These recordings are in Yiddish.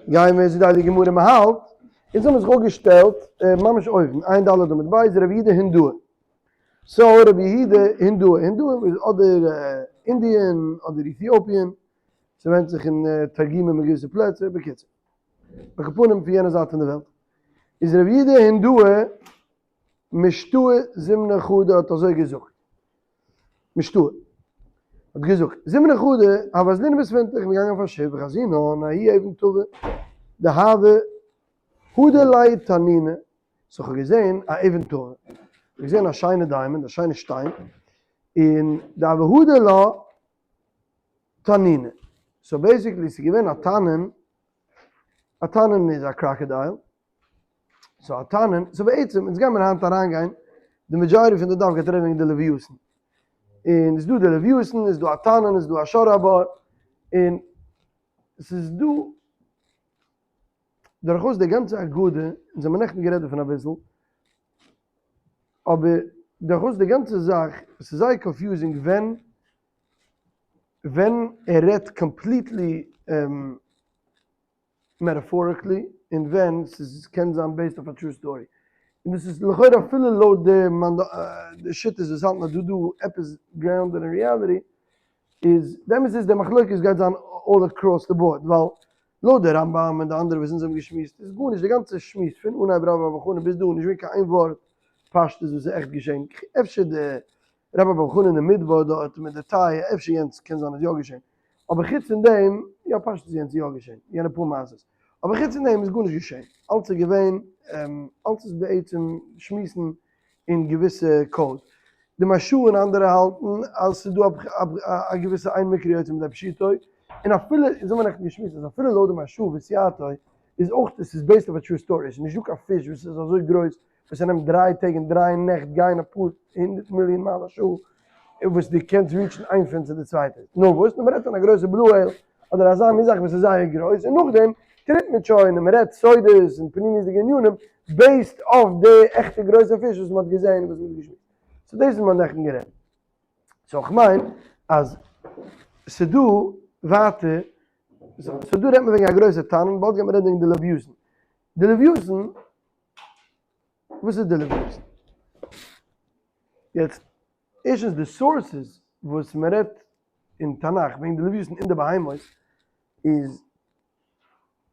גייען מיר צו די הייליגע גמרא מען האלט, אונז האבן זיך אפגעשטעלט ממש אויבן, עיין ד' עמוד ב', רבי יהודה הינדואה. so רבי יהודה הינדואה, הינדואה איז אדער Indian אדער Ethiopian, ס'ווענדט זיך אין תרגומים אין געוויסע פלעצער, בקיצור. על כל פנים פון יענע זייט פון די וועלט. איז רבי יהודה הינדואה משתעי זימנא חדא האט אזוי געזאגט. משתעי האט געזאגט, זימנא חדא, הוה אזלינן בספינתא, איך בין געגאנגען אויף א שיף, וחזינן ההיא אבן טבא דהוה הדר ליה תנינא, so כ'האב געזען א אבן טבא, כ'האב געזען א שיינע diamond, א שיינע שטיין, און דהוה הדר לה תנינא, so basically ס'איז געווען א תנין, א תנין איז א crocodile, so א תנין, so בעצם אונז גיימיר היינט אריינגיין, די majority פון די דף גייט רעדן וועגן די לוויתן, און ס'איז דא די לוויתן, איז דא א תנין, איז דא א שור הבר, און ס'איז דא דורכאויס די גאנצע אגדה, אונז האמיר נעכטן גערעדט דערפון אביסל, אבער דורכאויס די גאנצע זאך, ס'איז זייער confusing ווען ווען ער רעדט completely metaphorically און ווען ס'איז קען זיין based אויף א true story. און דאס איז לכאורה אפילו לויט די שיטות וואס האלטן אז דא דא עפעס grounded אין reality, איז די אמת איז די מחלוקת גייט זיין all across the board, ווייל לויט די רמב ם און די אנדערע וואס אונז האבן געשמועסט איז גארנישט די גאנצע שמועס פון אנהייב רבה בר בר חנה ביז דא נישט געווען קיין איין ווארט פשטות וואס איז עכט געשען, אפשר די רבה בר בר חנה אין די מדבר דארט מיט די טיי אפשר יענץ קען זיין איז יא געשען, אבער חוץ פון דעם, יא פשטות איז יענץ יא געשען, יענע פאר מעשות, אבער חוץ פון דעם איז גארנישט געשען, אלץ איז געווען, אלץ איז בעצם שמועסן אין געוויסע code. די מהרש"א און אנדערע האלטן אז ס'איז דא א געוויסע אין מקרא יוצא מידי פשוטו, און אפילו, אונז האבן נעכטן געשמועסט אז אפילו לויט די מהרש"א וסייעתו איז אויך עס איז based אויף א true story, עס איז נישט דא קיין פיש וואס איז אזוי גרויס וואס ער נעמט דריי טעג און דריי נעכט גיין אפאר הונדערט מיליאן מייל א שעה וואס דו קענסט reach ן איין פון צו די צווייטע. נאר וואס? נאר מ'רעדט פון א גרויסע blue whale אדער אזא מין זאך וואס איז זייער גרויס און נאכדעם טריפט מען שוין און מ'רעדט סודות און פנימיות'דיגע ענינים based אויף די עכטע גרויסע פיש וואס מ'האט געזען און וואס מ'האט געשמועסט. so דאס איז מ'האט נעכטן גערעדט. so כ'מיין אז ס'דא ווייטער, so דא רעדט מען וועגן א גרויסע תנין, באלד גייט מען רעדן וועגן די לוויתן. די לוויתן וואס איז די לוויתן? יעצט, ערשטנס די sources וואס מען רעדט אין תנך וועגן די לוויתן און די בהמות איז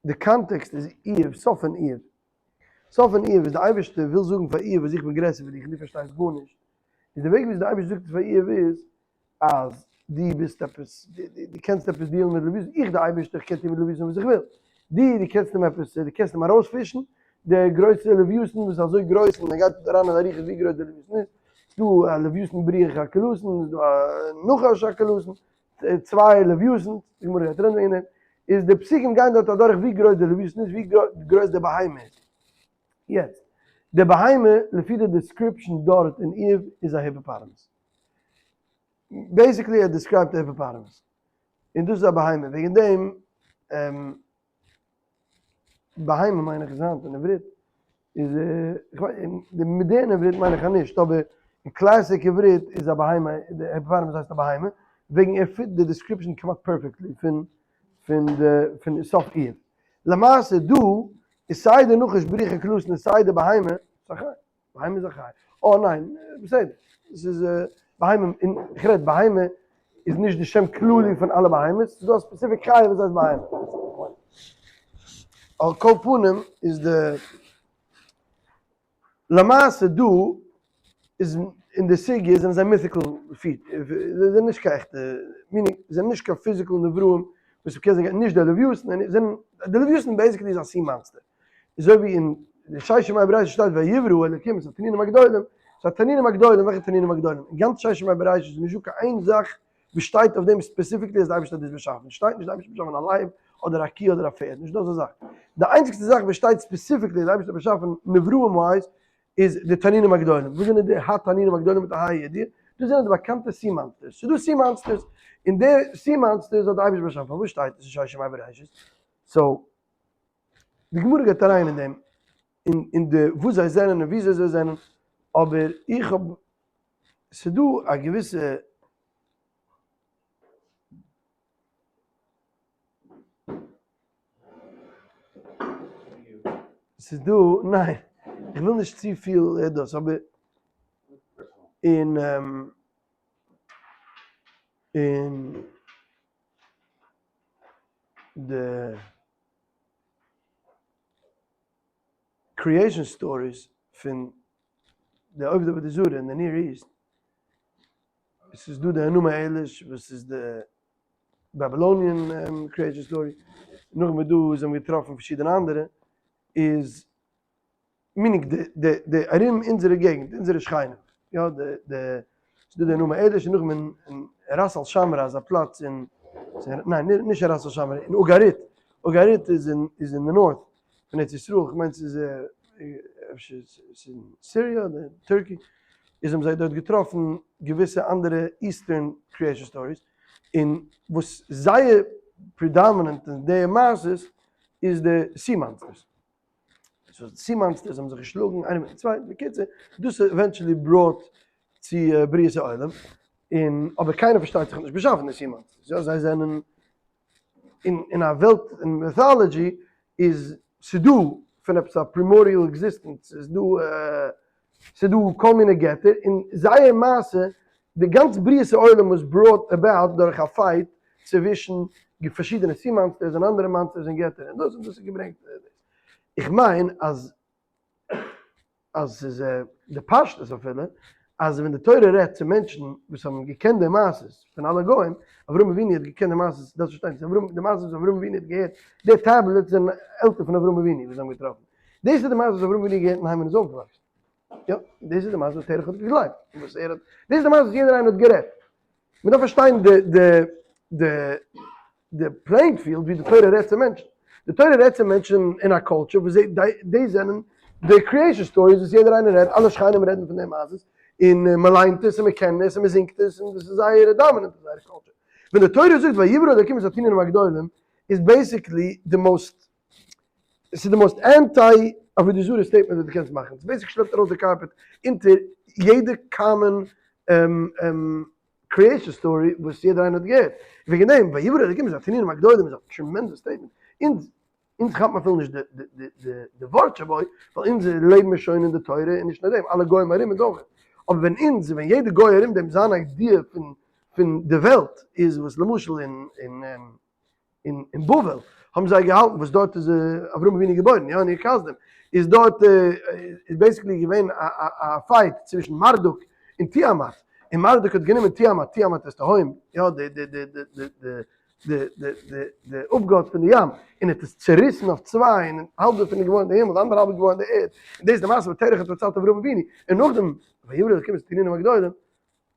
די context איז איוב, סוף פון איוב. סוף פון איוב איז די אייבערשטער וויל זאגן פאר איוב אז איך בין גרעסער ווי דיך און דו פארשטייסט גארנישט. איז די וועג וויאזוי די אייבערשטער זאגט עס פאר איוב איז אז דו ביסט עפעס, דו קענסט עפעס deal ן מיט לוויתן, איך דער אייבערשטער איך קען טון מיט לוויתן וואס איך וויל, דו, דו קענסט אים עפעס, דו קענסט אים ארויספישן, דער גרויסער לוויתן וואס איז אזוי גרויס און ער גייט אריין אין אריכות ווי גרויס דער לוויתן איז, ס'איז דא א לוויתן בריח עקלתון, ס'איז דא א נחש עקלתון, צוויי לוויתן, די גמרא גייט רעדן וועגן דעם, איז די פסוקים גייען דארט אדורך ווי גרויס דער לוויתן איז, ווי גרויס די בהמה איז. יעצט, די בהמה לפי די description דארט אין איוב איז א hippopotamus. basically ער describe ט א hippopotamus. און דאס איז א בהמה. וועגן דעם, בהמה מיין איך איז היינט אין עברית, איז איך ווייס, אין די מאדערנע עברית מיין איך אז נישט, אבער אין classic עברית איז א בהמה, די hippopotamus הייסט א בהמה, וועגן ער fit די description כמעט perfectly פון פון די פון סוף איוב. למעשה דא איז סיי די נחש בריח עקלתון און סיי די בהמה, ס'איז א חי. בהמה איז א חי. אה ניין, בסדר. ס'איז בהמה, און איך רעד בהמה איז נישט די שם כללי פון אלע בהמות, ס'איז דא א specific חיה וואס הייסט בהמה. על כל פנים איז די למעשה דא איז אין די סוגיא זענען זיי mythical feat, זיי זענען נישט קיין עכטע, meaning זיי זענען נישט קיין physical נבראים וואס מ'קען זיי נישט די לוויתן, זענען, די לוויתן basically איז א sea monster, אזוי ווי אין די ששת ימי בראשית שטייט ויברא אלקים את התנינים הגדולים, ס'איז התנינים הגדולים, וועלכע תנינים הגדולים? אין גאנץ ששת ימי בראשית איז נישטא קיין איין זאך וואס שטייט אויף דעם specifically אז די אייבערשטער האט דאס באשאפן, שטייט נישט די אייבערשטער האט באשאפן א לייב אדער א קי אדער א פערד, נישטא אזא זאך. די איינציגסטע זאך וואס שטייט specifically אז די אייבערשטער האט באשאפן נבראים wise איז די תנינים הגדולים. וואס זענען די התנינים הגדולים מיט א ה' הידיעה? דאס זענען די באקאנטע sea monsters. ס'איז דא sea monsters, און די sea monsters האט די אייבערשטער באשאפן. פארוואס שטייט עס אין ששת ימי בראשית? so די גמרא גייט אריין אין דעם, אין די וואס זיי זענען און וויאזוי זיי זענען, אבער איך האב, ס'איז דא א געוויסע. ס'איז דא, ניין, איך וויל נישט צופיל דאס, אבער אין אין די creation stories פון די עובדי עבודה זרה אין די Near East, עס איז דא די אנומא עליש וואס איז די Babylonian creation story, נאכדעם איז דא וואס זיי האבן געטראפן פארשידענע אנדערע, איז meaning די די די ארום אונזערע געגנט, אונזערע שכנים, יא די די ס'איז דא די אנומא עליש און נאכדעם אין אין ראס אל שאמרא איז א פלאץ אין ניין נישט ראס אל שאמרא אין אוגאריט, אוגאריט איז אין איז אין די north פון ארץ ישראל, כ'מיין ס'איז אפשר ס'איז אין סיריע אדער Turkey, איז האבן זיי דארט געטראפן געוויסע אנדערע eastern creation stories, און וואס זייער predominant אין די מעשות איז די sea monsters. so די sea monsters האבן זיך געשלאגן איינער מיטן צווייטן, בקיצור דאס האט eventually brought צו בריאת העולם, און אבער קיינער פארשטייט זיך האט נישט באשאפן די sea monsters, יא זיי זענען אין אין א וועלט אין mythology איז ס'דא פון עפעס א primordial existence ס'איז דא ס'איז דא כל מיני געטער און זייער מעשה די גאנצע בריאת העולם was brought about דורך א fight צווישן פארשידענע sea monsters און אנדערע monsters און געטער און דאס און דאס האט געברענגט דאס. איך מיין אז אז ס'איז די פשטות אפילו, אז ווען די תורה רעדט צו מענטשן וואס האבן געקענט די מעשות פון אלע גוים, אברהם אבינו האט געקענט די מעשות, דארפסט פארשטיין, ס'איז אברהם, די מעשות וואס אברהם אבינו האט געהערט, די tablets זענען עלטער פון אברהם אבינו וואס זיי האבן געטראפן. דאס איז די מעשה וואס אברהם אבינו האט געהערט אינדערהיים ווען ער איז אויפגעוואקסן. יא, דאס איז די מעשה וואס תרח האט געגלייבט, און וואס ער האט, דאס איז די מעשה וואס יעדער איינער האט גערעדט. מען דארף פארשטיין די די די די playing field ווי די תורה רעדט צו מענטשן. די תורה רעדט צו מענטשן אין א culture וואס זיי די זענען די creation stories וואס יעדער איינער רעדט, אלע שכנים רעדן פון די מעשות, און מען ליינט עס און מען קען עס און מען זינגט עס און דאס איז זייער dominant אין זייער culture. ווען די תורה זאגט ויברא אלקים את התנינים הגדולים איז basically די most עס איז די most anti עבודה זרה statement וואס דו קענסט מאכן, עס basically שלעפט ארויס די carpet אונטער יעדע common creation story וואס יעדער איינער האט געהערט, וועגן דעם ויברא אלקים את התנינים הגדולים איז א tremendous statement, אונז אונז כאפט מען אפילו נישט די ווארט שבו, ווייל אונז לעבן מיר שוין אין די תורה און נישט נאר דעם אלע גוים ארום אונז אויך, אבער ווען אונז ווען יעדע גוי ארום דעם זיין idea פון פון די וועלט איז וואס למשל אין אין אין בבל האבן זיי געהאלטן וואס דארט איז אברהם אבינו געבוירן, יא אין אור כשדים, איז דארט איז basically געווען א fight צווישן מרדוק און תיאמאט, און מרדוק האט גענומען תיאמאט, תיאמאט איז תהום, יא די די די די די די די די די אפגאט פון די ים, און האט עס צוריסן אויף צוויי, און האלב דערפון איז געווארן די הימל, די אנדערע האלב איז געווארן די ערד, און דאס איז די מעשה וואס תרח האט פארציילט אברהם אבינו, און נאכדעם ויברא אלקים את התנינים הגדולים,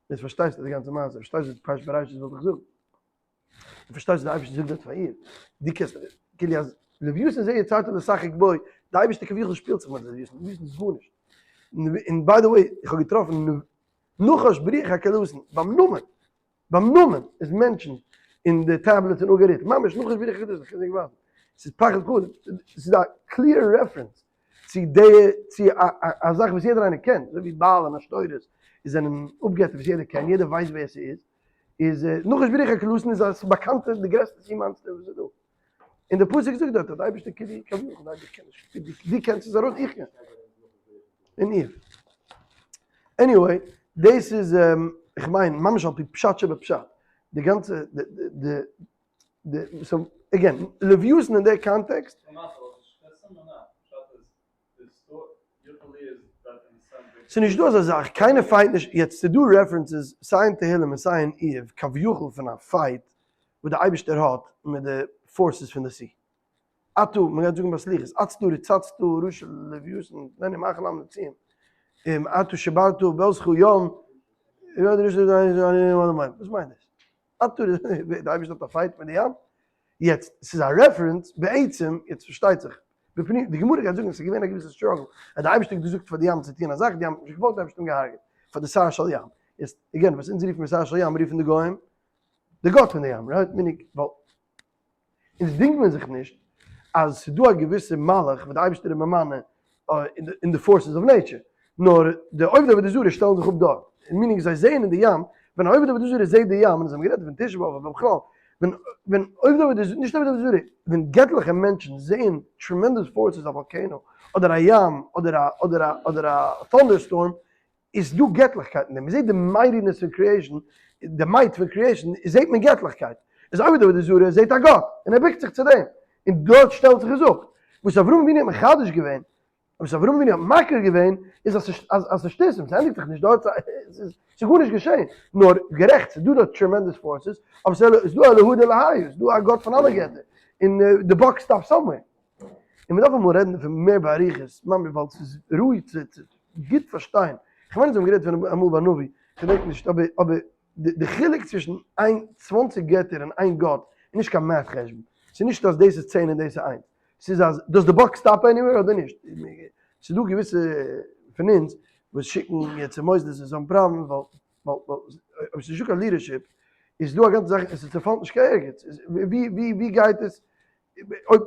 יעצט פארשטייסטו די גאנצע מעשה, פארשטייסט וואס פרשת בראשית וויל דיך זאגן. דו פארשטייסט וואס די אייבערשטער זאגט דארט פאר איר? דו קענסט כאילו אז לוויתן זה יצרת לשחק בו, די אייבערשטער כביכול שפילט זיך מיט לוויתן, לוויתן איז גארנישט. און by the way, איך האב געטראפן נחש בריח הקלסן, ביים נאמען, ביים נאמען איז mentioned אין די tablets אין אוגאריט, ממש נחש בריח הקלסן, איך קען דיר ווייזן, ס'איז פחד פחדים, ס'איז א clear reference צו די צו א זאך וואס יעדער איינער קען, אזוי ווי בעל און עשתורת זענען אפגעטער וואס יעדער קען, יעדער ווייסט ווער ס'איז. איז נחש בריח הקלסן איז א באקאנטע די גרעסטע sea monster וואס איז דא. און די פסוק זאגט דארט אז די אייבערשטער כאילו כביכול די אייבערשטער קען נישט דו קענסט עס ארויס איך קען און איר. anyway דאס איז איך מיין ממש על פי פשט שבפשט די גאנצע די די די so again לוויתן אין די context. ס'איז נישט דא אזא זאך, קיינער fight נישט, יעצט ס'איז דא references סיי אין תהלים און סיי אין איוב כביכול פון א fight וואס די אייבערשטער האט מיט די forces פון די sea. אתה, מ'גייט זאגן ביי סליחות, עצת רצצת ראש לוויתן, נעני מאכל עם נצים, אתה שברת בעזך ים, וואס מיינט דאס? אתה, די אייבערשטער האט א fight מיט די ים? יעצט, ס'איז א reference בעצם, יעצט פארשטייט זיך, בפנים, די גמרא גייט זאגן אז ס'איז געווען א געוויסע struggle, אז די אייבערשטער האט געזאגט פאר די ים צו טון א זאך, די ים האט נישט געוואלט, די אייבערשטער האט אים געהארגעט, פאר די שר של ים. יעצט, again, וואס אונז רופן מיר שר של ים, רופן די גוים די גאט פון די ים, right? meaning, ווייל אונז דינגט מען זיך נישט אז ס'איז דא א געוויסע מלאך וואס די אייבערשטער איז ממנה אין די forces of nature, נאר די עובדי עבודה זרה שטעלן זיך אפ דארט, meaning זיי זעען אין די ים, ווען א עובד עבודה זרה זעט די ים, און אונז האבן גערעדט פון תשעה באב אבער בכלל, ווען ווען עובדי עבודה זרה, נישט עובדי עבודה זרה, ווען געטליכע מענטשן זעען tremendous forces א volcano, אדער א ים, אדער א אדער א אדער א thunderstorm, איז דא געטליכקייט אין דעם, מ'זעט די mightiness פון creation, די might פון creation, זעט מען געטליכקייט, איז עובד עבודה זרה זעט א גאט, און ער בוקט זיך צו דעם, און דארט שטעלט זיך עס אפ. וואס אברהם אבינו האט מחדש געווען, וואס אברהם אבינו האט מכיר געווען, איז אז ס'איז שטותים, ס'ענדיגט זיך נישט דארט, ס'איז גארנישט געשען, נאר גערעכט, ס'איז דא דארט tremendous forces, אבער ס'איז דא אלהא דאלהיא, ס'איז דא א גאט פון אלע געטער, און די buck stop somewhere. און מ'דארף אמאל רעדן דערפון מער באריכות, ממש ווייל ס'איז ראוי צו גוט פארשטיין, כ'מיין אונז האבן גערעדט פון אמאל ביי נביא, כ'געדענק נישט, אבער אבער די חילוק צווישן איין 20 געטער און איין גאט איז נישט קיין math חשבון, ס'איז נישט אז דאס איז 10 און דאס איז איינס, ס'איז אז does the buck stop anywhere אדער נישט, ס'איז דא געוויסע פון אונז וואס שיקן יעצט צו מוסדות און זיי האבן פראבלעמס ווייל ווייל אויב ס'איז נישטא קיין leadership איז דא א גאנצע זאך און ס'צעפאלט נישט קיין ערגעץ, ווי ווי ווי גייט עס אויב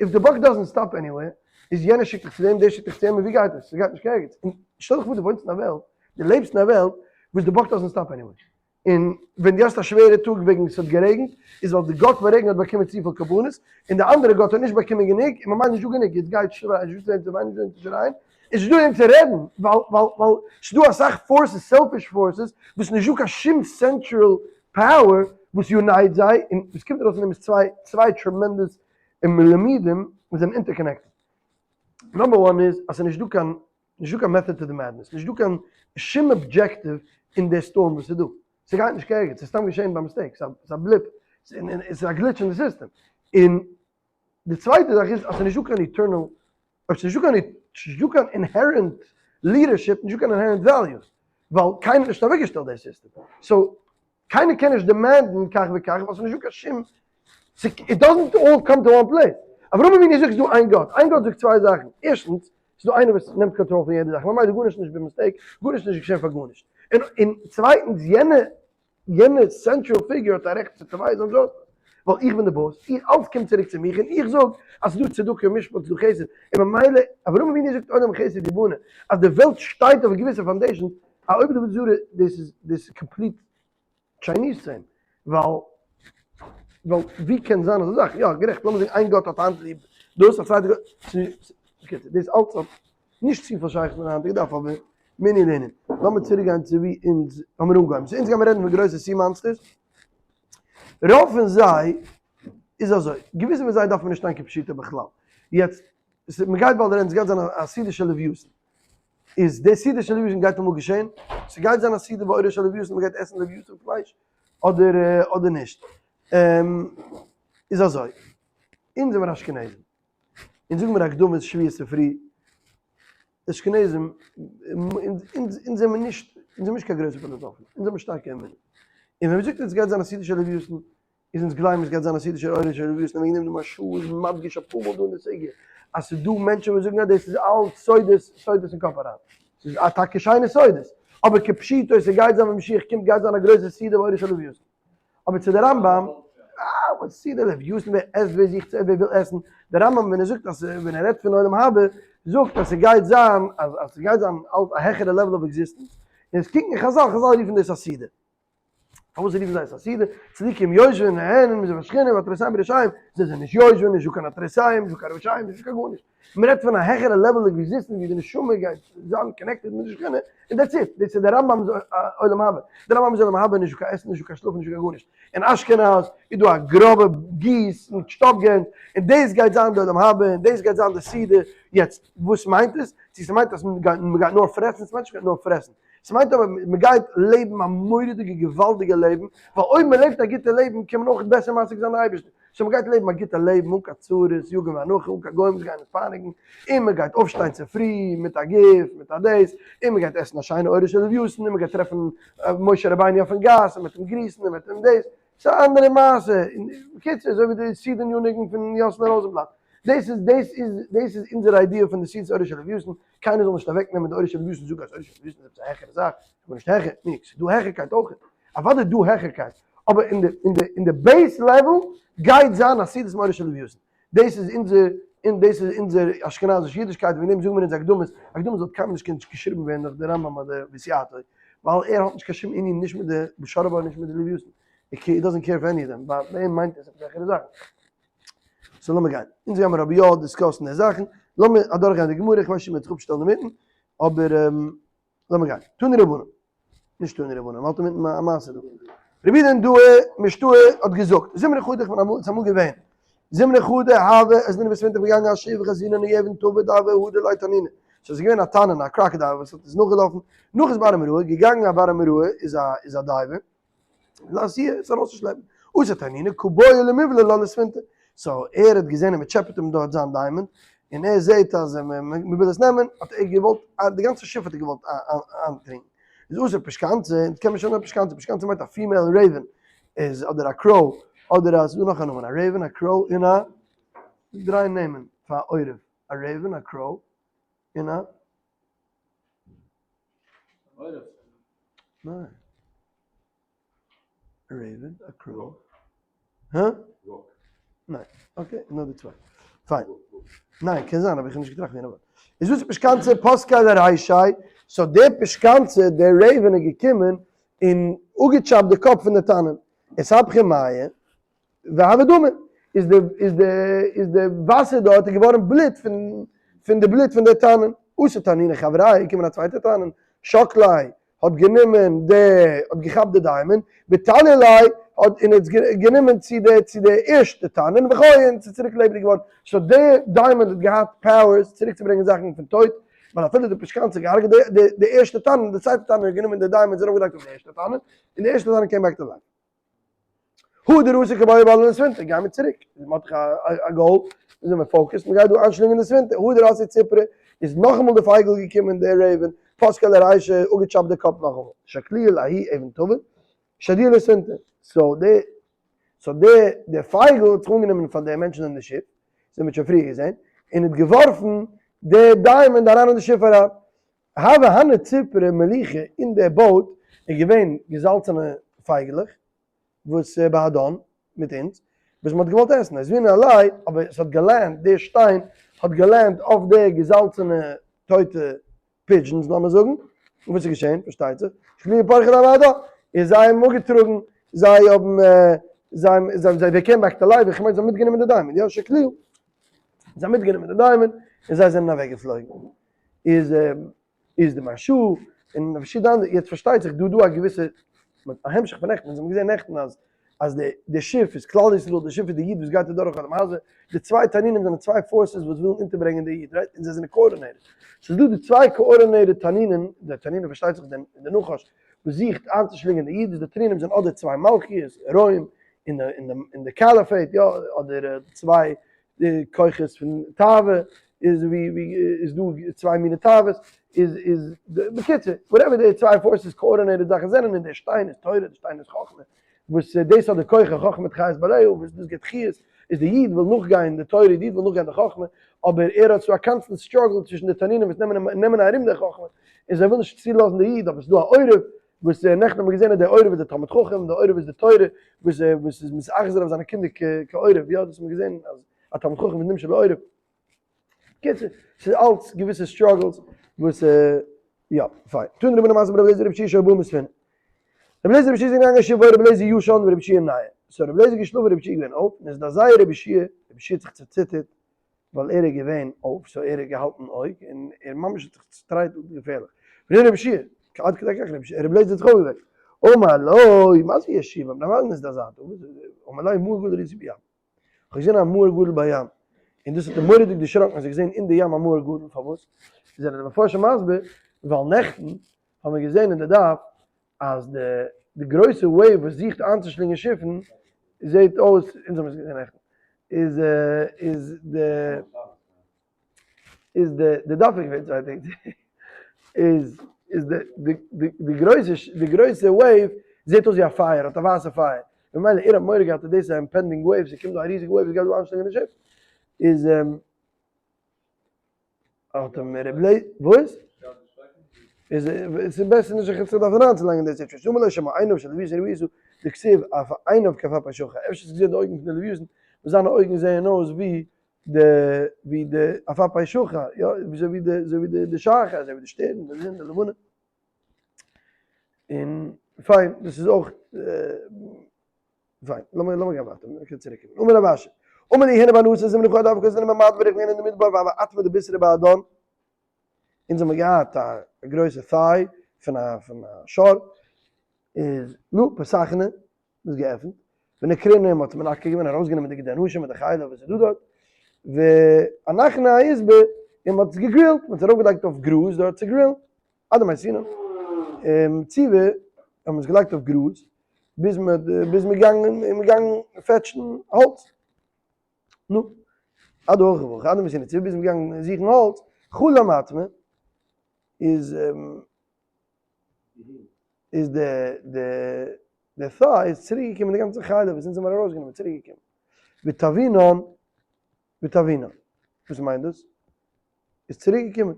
if the buck doesn't stop anywhere, איז יענער שיקט דיך צו דעם, דער שיקט דיך צו אים, און ווי גייט עס? ס'גייט נישט קיין ערגעץ. און שטעל דיך פאר דו וואוינסט אין א וועלט, דו לעבסט אין א וועלט וואס the buck doesn't stop anywhere. און ווען דו האסט א שווערע טאג וועגן ס'האט גערעגנט, איז ווייל די גאט פון רעגן האט באקומען צופיל קרבנות, און די אנדערע גאט האט נישט באקומען גענוג, און ממילא נישטא גענוג, יעצט גייט שרייען, נישטא צו וועם צו וויינען, נישטא וועם צו שרייען, און ס'נישטא וועם צו רעדן, ווייל ווייל ווייל ס'דא אסאך forces, selfish forces, וואס נישטא קיין שום central power וואס unite זיי, און וואס קומט ארויס פון דעם איז צוויי צוויי tremendous מלומדים וואס זענען interconnected. number one איז אז ס'איז נישטא קיין נישטא קיין method to the madness, נישטא קיין שום objective אין די storm וואס איז דא, ס'גייט נישט קיין ערגעץ, ס'איז סתם געשען ביי mistake, ס'איז א blip, ס'איז א glitch אין די סיסטעם. און די צווייטע זאך איז אז ס'איז נישטא קיין eternal, אויב ס'איז נישטא קיין נישטא קיין inherent leadership, נישטא קיין inherent values, ווייל קיינער האט נישט אוועקגעשטעלט די סיסטעם, so קיינער קען נישט demand ן כך וכך ווייל ס'איז נישטא קיין שום, it doesn't all come to one place. אברהם אבינו זאגט ס'איז דא איין גאט, איין גאט זאגט צוויי זאכן, ערשטנס, ס'איז דא איינער וואס נעמט קאנטראל פון יעדע זאך, ממילא גארנישט נישט ב mistake, גארנישט נישט געשען פאר גארנישט. און און צווייטנס, יענע יענע central figure האט א רעכט צו תובע זיין justice, ווייל איך בין די boss, איך אלץ קומט צוריק צו מיך און איך זאג אז ס'איז דא צדקה און משפט, ס'איז דא חסד, און ממילא אברהם אבינו זאגט עולם חסד יבנה, אז די וועלט שטייט אויף געוויסע foundations, א עובד עבודה זרה דאס איז דאס איז complete Chinese צו אים, ווייל ווייל ווי קען זיין אזא זאך, יא גערעכט לאמיר זאגן איין גאט האט היינט ליב דאס א צווייטע גאט, בקיצור דאס אלץ האט נישט צופיל שייכות מיט די היינטיגע דף אבער מענין לענין, לאמיר צוריק גיין צו ווי אונז האמיר אנגעהויבן, so אונז גיימיר רעדן פון גרויסע sea monsters, רוב פון זיי איז אזוי, געוויסע פון זיי דארף מען נישט שטיין כפשוטו בכלל, יעצט מ'גייט באלד רעדן, ס'גייט זיין א סעודה של לוויתן, איז די סעודה של לוויתן גייט אמאל געשען? ס'גייט זיין א סעודה באורו של לוויתן מ'גייט עסן לוויתן פלייש אדער אדער נישט? איז אזוי, אונז זעמיר אשכנזים, אונז זאגן מיר אקדמות שבועות צופרי, אשכנזים, אונז זעמיר נישט, אונז זעמיר נישט קיין גרויסע פילאזאפן, אונז האבן שטארקע אמונה, און ווען מ'זאגט אונז גייט זיין א סעודה של לוויתן, איז אונז גלייבן עס גייט זיין א סעודה של עולה של לוויתן וועגן דעם די מהרש"א איז מדגיש אפאר מאל דא אין די סוגיא אז ס'איז דא מענטשן וואס זאגן אז דאס איז אלץ סודות סודות אין קאפ אריין ס'איז א טאקע שיינע סודות אבער כפשוטו ס'גייט זיין ווען משיח קומט גייט זיין א גרויסע סעודה בעולה של לוויתן אבער צו די רמב"ם אה וואס סעודה לוויתן ווער עסט ווער זוכט ווער וויל עסן די רמב"ם ווען ער זאגט אז ווען ער רעדט פון עולם הבא זאגט אז ס'גייט זיין אז אז ס'גייט זיין אלץ א העכערע level of existence און עס קוקן חז"ל חז"ל רופן דאס א סעודה. פארוואס רופן זיי עס א סעודה? צדיקים יושבים נהנים מזיו השכינה ועטרותיהם בראשיהם, זיי זענען נישט יושבים, נישט דא קיין עטרותיהם, נישט דא קיין ראשיהם, נישט דא קיין גארנישט. מען רעדט פון א העכערע level of existence ווי די נשמה גייט זיין connected מיט די שכינה, און that's it, דאס איז דער רמב"ם'ס עולם הבא. דער רמב"ם'ס עולם הבא איז נישט דא קיין עסן, נישט דא קיין שלאפן, נישט דא קיין גארנישט. אין אשכנז איז דא א גראבע geese מיט שטאפגענז, און דאס גייט זיין די עולם הבא, און דאס גייט זיין די סעודה. יעצט, וואס מיינט עס? צו ס'מיינט אז מ'גייט נאר פרעסן? ס'מיינט נישט מ'גייט נאר פרעסן. ס'מיינט אבער מ'גייט לעבן א מורא'דיגע געוואלדיגע לעבן, ווייל אויב מ'לעבט א גוטע לעבן קען מען אויך בעסער משיג זיין די אייבערשטן, so מ'גייט לעבן א גוטע לעבן אן קיין צרות, יגון ואנחה, אן קיין גוים וואס גייען אונז פייניגן, און מ'גייט אויפשטיין צופרי מיט א גוף, מיט א דאס, און מ'גייט עסן א שיינע עורה של לוויתן, און מ'גייט טרעפן משה רבינו אויפן גאס, און מ'וועט אים גריסן, און מ'וועט אים דאס, ס'איז א אנדערע מעשה, און בקיצור אזוי ווי די סידור ניגון פון יאסעלע ראזענבלאט, דאס איז דאס איז דאס איז אונזער idea פון די סעודת עורה של לוויתן, קיינער זאל נישט אוועק נעמען די עורה של לוויתן זאגן אז עורה של לוויתן איז עפעס א העכערע זאך, ס'איז גארנישט העכער, ניק, ס'איז דא העכערקייט אויך, אוודאי דא העכערקייט, אבער אין די אין די אין די base level גייט זיין א סעודת עורה של לוויתן, דאס איז אונזער און דאס איז אונזער אשכנזיש אידישקייט, וועגן דעם זאגן מיר אונז אקדמות, אקדמות וואלט קיינמאל נישט געקענט געשריבן ווערן דורך די רמב"ם אדער וסייעתו, ווייל ער האט נישט קיין שום ענין נישט מיט די בשרבא און נישט מיט די לוויתן. הי doesn't care for any of them, ביי אים מיינט עס עפעס העכערע זאכן. so לאמיר גיין. אונז גיימיר אבער יא discuss ן די זאכן. לאמיר אדורכגיין די גמרא, איך ווייס נישט צו מ'וועט זיך אפשטעלן אינמיטן, אבער לאמיר גיין. תנו רבנן. נישט תנו רבנן, מ'האלט אינמיטן א מעשה דא. רבי יהודה נהרדעא משתעי האט געזאגט, זימנא חדא איך בין אמאל, ס'איז אמאל געווען, זימנא חדא הוה אזלינן בספינתא איך בין געגאנגען א שיף וחזינן אבן טבא דהוה הדר ליה תנינא, ס'איז געווען א תנין א crocodile וואס האט איז נאכגעלאפן, נחת בר אמראה, געגאנגען א בר אמראה איז א איז א diver, לאתויי עס ארויסצושלעפן, אתא תנינא קא בעי למיבלע לה לספינתא, so ער האט געזען אז מ'טשעפעט אים דארט זיין diamond, און ער זעט אז מ'וויל עס נעמען, האט ער געוואלט, די גאנצע שיף האט ער געוואלט איינטרינקן, איז אתא פושקנתא, אונז קען מען שוין נאר פושקנתא, פושקנתא מיינט א female raven, איז אדער א crow, אדער א, ס'איז דא נאך א נאמען, א raven, א crow, און א, דריי נעמען פאר א עורב, א raven, א crow, און א. עורב. ניין. א raven, א crow. הא? ניין. okay, נאר די צוויי. פיין. ניין, קען זיין, אבער איך האב נישט געטראכט ווי נאמען. איז וואס איז פושקנתא פסקיה לרישיה? so דער פושקנתא, דער raven איז געקומען און אפגעטשאפט די קאפ פון די תנין. אתהפכא מיא והוו דמא. איז די איז די איז די וואסער דארט איז געווארן בלוט פון פון די בלוט פון די תנין. אתא תנינא חבריה, געקומען א צווייטע תנין, שקליה, האט גענומען די, האט געכאפט די diamond, ותליא ליה, האט און האט עס גענומען צו די צו די ערשטע תנין, וחיי, און ס'איז צוריק לעבעדיג געווארן, so די diamond האט געהאט powers צוריק צו ברענגען זאכן פון טויט, ווייל אפילו די פושקנתא האט געהארגעט די די די ערשטע תנין, די צווייטע תנין האט גענומען די diamond און ארויפגעלייגט אויף די ערשטע תנין, און די ערשטע תנין came back to life. הדר אתו קא בעו לבלעה לספינתא, גיי מיר צוריק, מען האט דאך א goal, מיר זענען focused, מען גייט דא איינשלינגען די ספינתא, הדר אתא ציפרא, איז נאכאמאל די פייגל געקומען, דער raven, פסקיה לרישיה, אפגעטשאפט די קאפ נאכאמאל, שקלוה לההיא אבן טבא, שדיוה לספינתא, so די, so די, די פייגל האט זיך אנגענומען פאר די מענטשן אין די שיף, אזוי האט מען שוין פריער געזען, און האט געווארפן די diamond אריין אין די שיף אריין, הוה הני ציפרי מליחא אין די boat איז געווען געזאלצענע פייגעלעך וואס בהדן מיט אונז וואס מ'האט געוואלט עסן אותבינהו עלייהו אבער עס האט גע land ט די שטיין האט גע land ט אויף די געזאלצענע טויטע pigeons לאמיר זאגן און וואס איז געשען פארשטייט זיך שקלינהו פרחי דהוו בהדה איז זיי האבן אפגעטראגן זיי האבן זיי זיי זיי came back to life איך מיין זיי האבן מיטגענומען די diamond יא שקלוה זיי האבן מיטגענומען די diamond און זיי זענען אוועקגעפלויגן. איז איז די מהרש"א און פארשידענע אנדערע, יעצט פארשטייט זיך דא דא א געוויסע א המשך פון נעכטן, אונז האבן געזען נעכטן אז אז די די שיף איז כלל ישראל, די שיף איז די איד וואס גייט אדורך עולם הזה, די צוויי תנינים זענען צוויי forces וואס ווילן אונטערברענגען די איד, right? און זיי זענען coordinated. ס'איז דא די צוויי coordinated תנינים, די תנינים פארשטייט זיך די די נחש וואס זוכט איינצושלינגען די איד, איז די תנינים זענען אדער צוויי מלכיות, רוים און די און די און די caliphate, יא, אדער צוויי די כוחות פון תאווה איז ווי ווי איז דא צוויי מיני תאוות איז איז בקיצור whatever די צוויי forces coordinated זאכן זענען און די שטיין איז תורה די שטיין איז חכמה וואס דאס האט די כח החכמה תחיה את בעליה וואס דאס גיבט חיות איז די איד וויל נאכגיין די תורה די איד וויל נאכגיין די חכמה אבער ער האט צו א constant struggle צווישן די תנינים וואס נעמען נעמען ארום די חכמה און זיי ווילן נישט צולאזן די איד אבער ס'איז דא א עורב וואס נעכטן האבן מיר געזען אז דער עורב איז דער תלמיד חכם, דער עורב איז די תורה, וואס וואס איז מתאכזר אויף זיינע קינדער כעורב, יא דאס האבן מיר געזען אז א תלמיד חכם איז נמשל לעורב. קיצור, ס'איז אלץ געוויסע struggles וואס יא, פיין. תנו רבנן מעשה ברבי אליעזר ורבי יהושע שהיו באים בספינה. רבי אליעזר ורבי יהושע זענען געגאנגען אין שיף והיה רבי אליעזר ישן ורבי יהושע נער. so רבי אליעזר איז געשלאפן און רבי יהושע איז געווען אויף, נזדעזע רבי יהושע, רבי יהושע האט זיך צעציטערט ווייל ער איז געווען אויף, so ער האט געהאלטן אויג, און ער ממש האט זיך צוטרייטלט געפערליך. וראה רבי יהושע, עד כדי כך רבי יהושע, רבי אליעזר האט זיך אויפגעוועקט, אמר לו, מה זה ישיבה, מפני מה נזדעזעת? אמר לו, מאור גדול ראיתי בים. איך האב געזען א מאור גדול בים, און דאס האט אים מורא'דיג דערשראקן אז ער האט געזען אין די ים א מאור גדול, פארוואס? זענען די מפרשים מסביר, ווייל נעכטן האבן מיר געזען אין די דף אז די די גרויסע wave וואס זוכט איינצושלינגען שיפן זעהט אויס, אונז האבן עס געזען נעכטן, איז איז די איז די די דף איז געווען צוויי טעג צוריק, איז איז די די די די גרויסע די גרויסע wave זעהט אויס ווי א פייער, האט א ווייסע פייער, ממילא ער האט מורא געהאט אז דאס איז א impending wave, ס'קומט דא א ריזיגע wave וואס גייט דא איינשלינגען די שיף, איז. האט אים ר' לוי, וואס? איז עס איז בעסער נישט זיך צו דארפן אריינצולייגן אין די סיטואשען, אמר לו שמא עיניו של לויתן ראית דכתיב אף עיניו כעפעפי שחר, אפשר האסטו געזען די אויגן פון די לויתן, וואס זיינע אויגן זעען אויס ווי די ווי די עפעפי שחר, יא, אזוי ווי די אזוי ווי די שחר, אזוי ווי די שטערן, די זון, די לבנה. און פיין, דאס איז אויך. פיין, לאמיר לאמיר גיין ווייטער, מיר קענען צוריק קומען. אמר רב אשי, אמר לי הנה בנוסה זימנא חדא הוה קאזינא במדבר איך בין אין די מדבר והוה אטמא דבישרא בהדן, אונז האמיר געהאט א גרויסע thigh פון א פון א שור, איז נו, פתחנא, מ'האט געעפנט, ונקרינא מ'האט מנקר געווען ארויסגענומען די גידי אנשים מיט די חלב וואס איז דא דארט, ואנחנא אעיזבא, און מ'האט עס געגרילט, מ'האט עס ארויפגעלייגט אויף גראז דארט צו גרילן, עד דמייתינן, צוה האט מען עס געלייגט אויף גראז, ביז מ'האט ביז מ'איז געגאנגען און מ'איז געגאנגען פעטשן האלץ. נו, עד הכי והכי, עד דמייתינן צוה, ביז מ'איז געגאנגען זוכן האלץ, חלם אטמא, איז איז די די די thigh איז צוריק געקומען די גאנצע חלב וואס אונז האמיר ארויסגענומען איז צוריק געקומען. וטבינן וטבינן. וואס מיינט דאס? איז צוריק געקומען.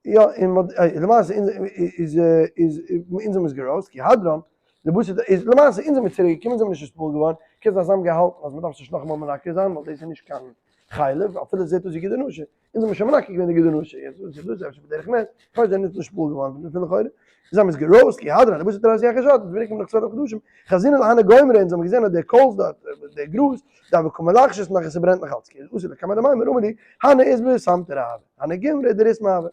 יא, און מ'האט, למעשה אונז איז איז אונז האמיר עס געראוסט, כי הדרן, לבשר איז למעשה אונז זעמיר צוריק געקומען, אונז זעמיר נישט נתפעל געווארן, קען זיין זיי האבן געהאלטן אז מ'דארף עס נישט נאכאמאל מנקר זיין ווייל דאס איז נישט קיין חלב, אפילו עס זעט אויס ווי גיד הנשה, אונז האמיר שוין מנקר געווען די גיד הנשה, יעצט וואס איז דאס אפשר בדרך נס, כ'ווייס זיי זענען נישט נתפעל געווארן פון לכאורה, זיי האבן עס געראוסט, כי הדרן, לבתר תריסר ירחי שתא, אונז זעמיר געקומען נאך 12 חדשים, חזינן להנהו גומרי, אונז האבן געזען אז די coals דארט, די גראז, דהוו קא מלחשי נאך עס ברענט נאך אלץ, כי אתו לקמיה דלמימר אמרו לי, הני עיזבי סמתא רעוא, הני גומרי דריסמא הוו.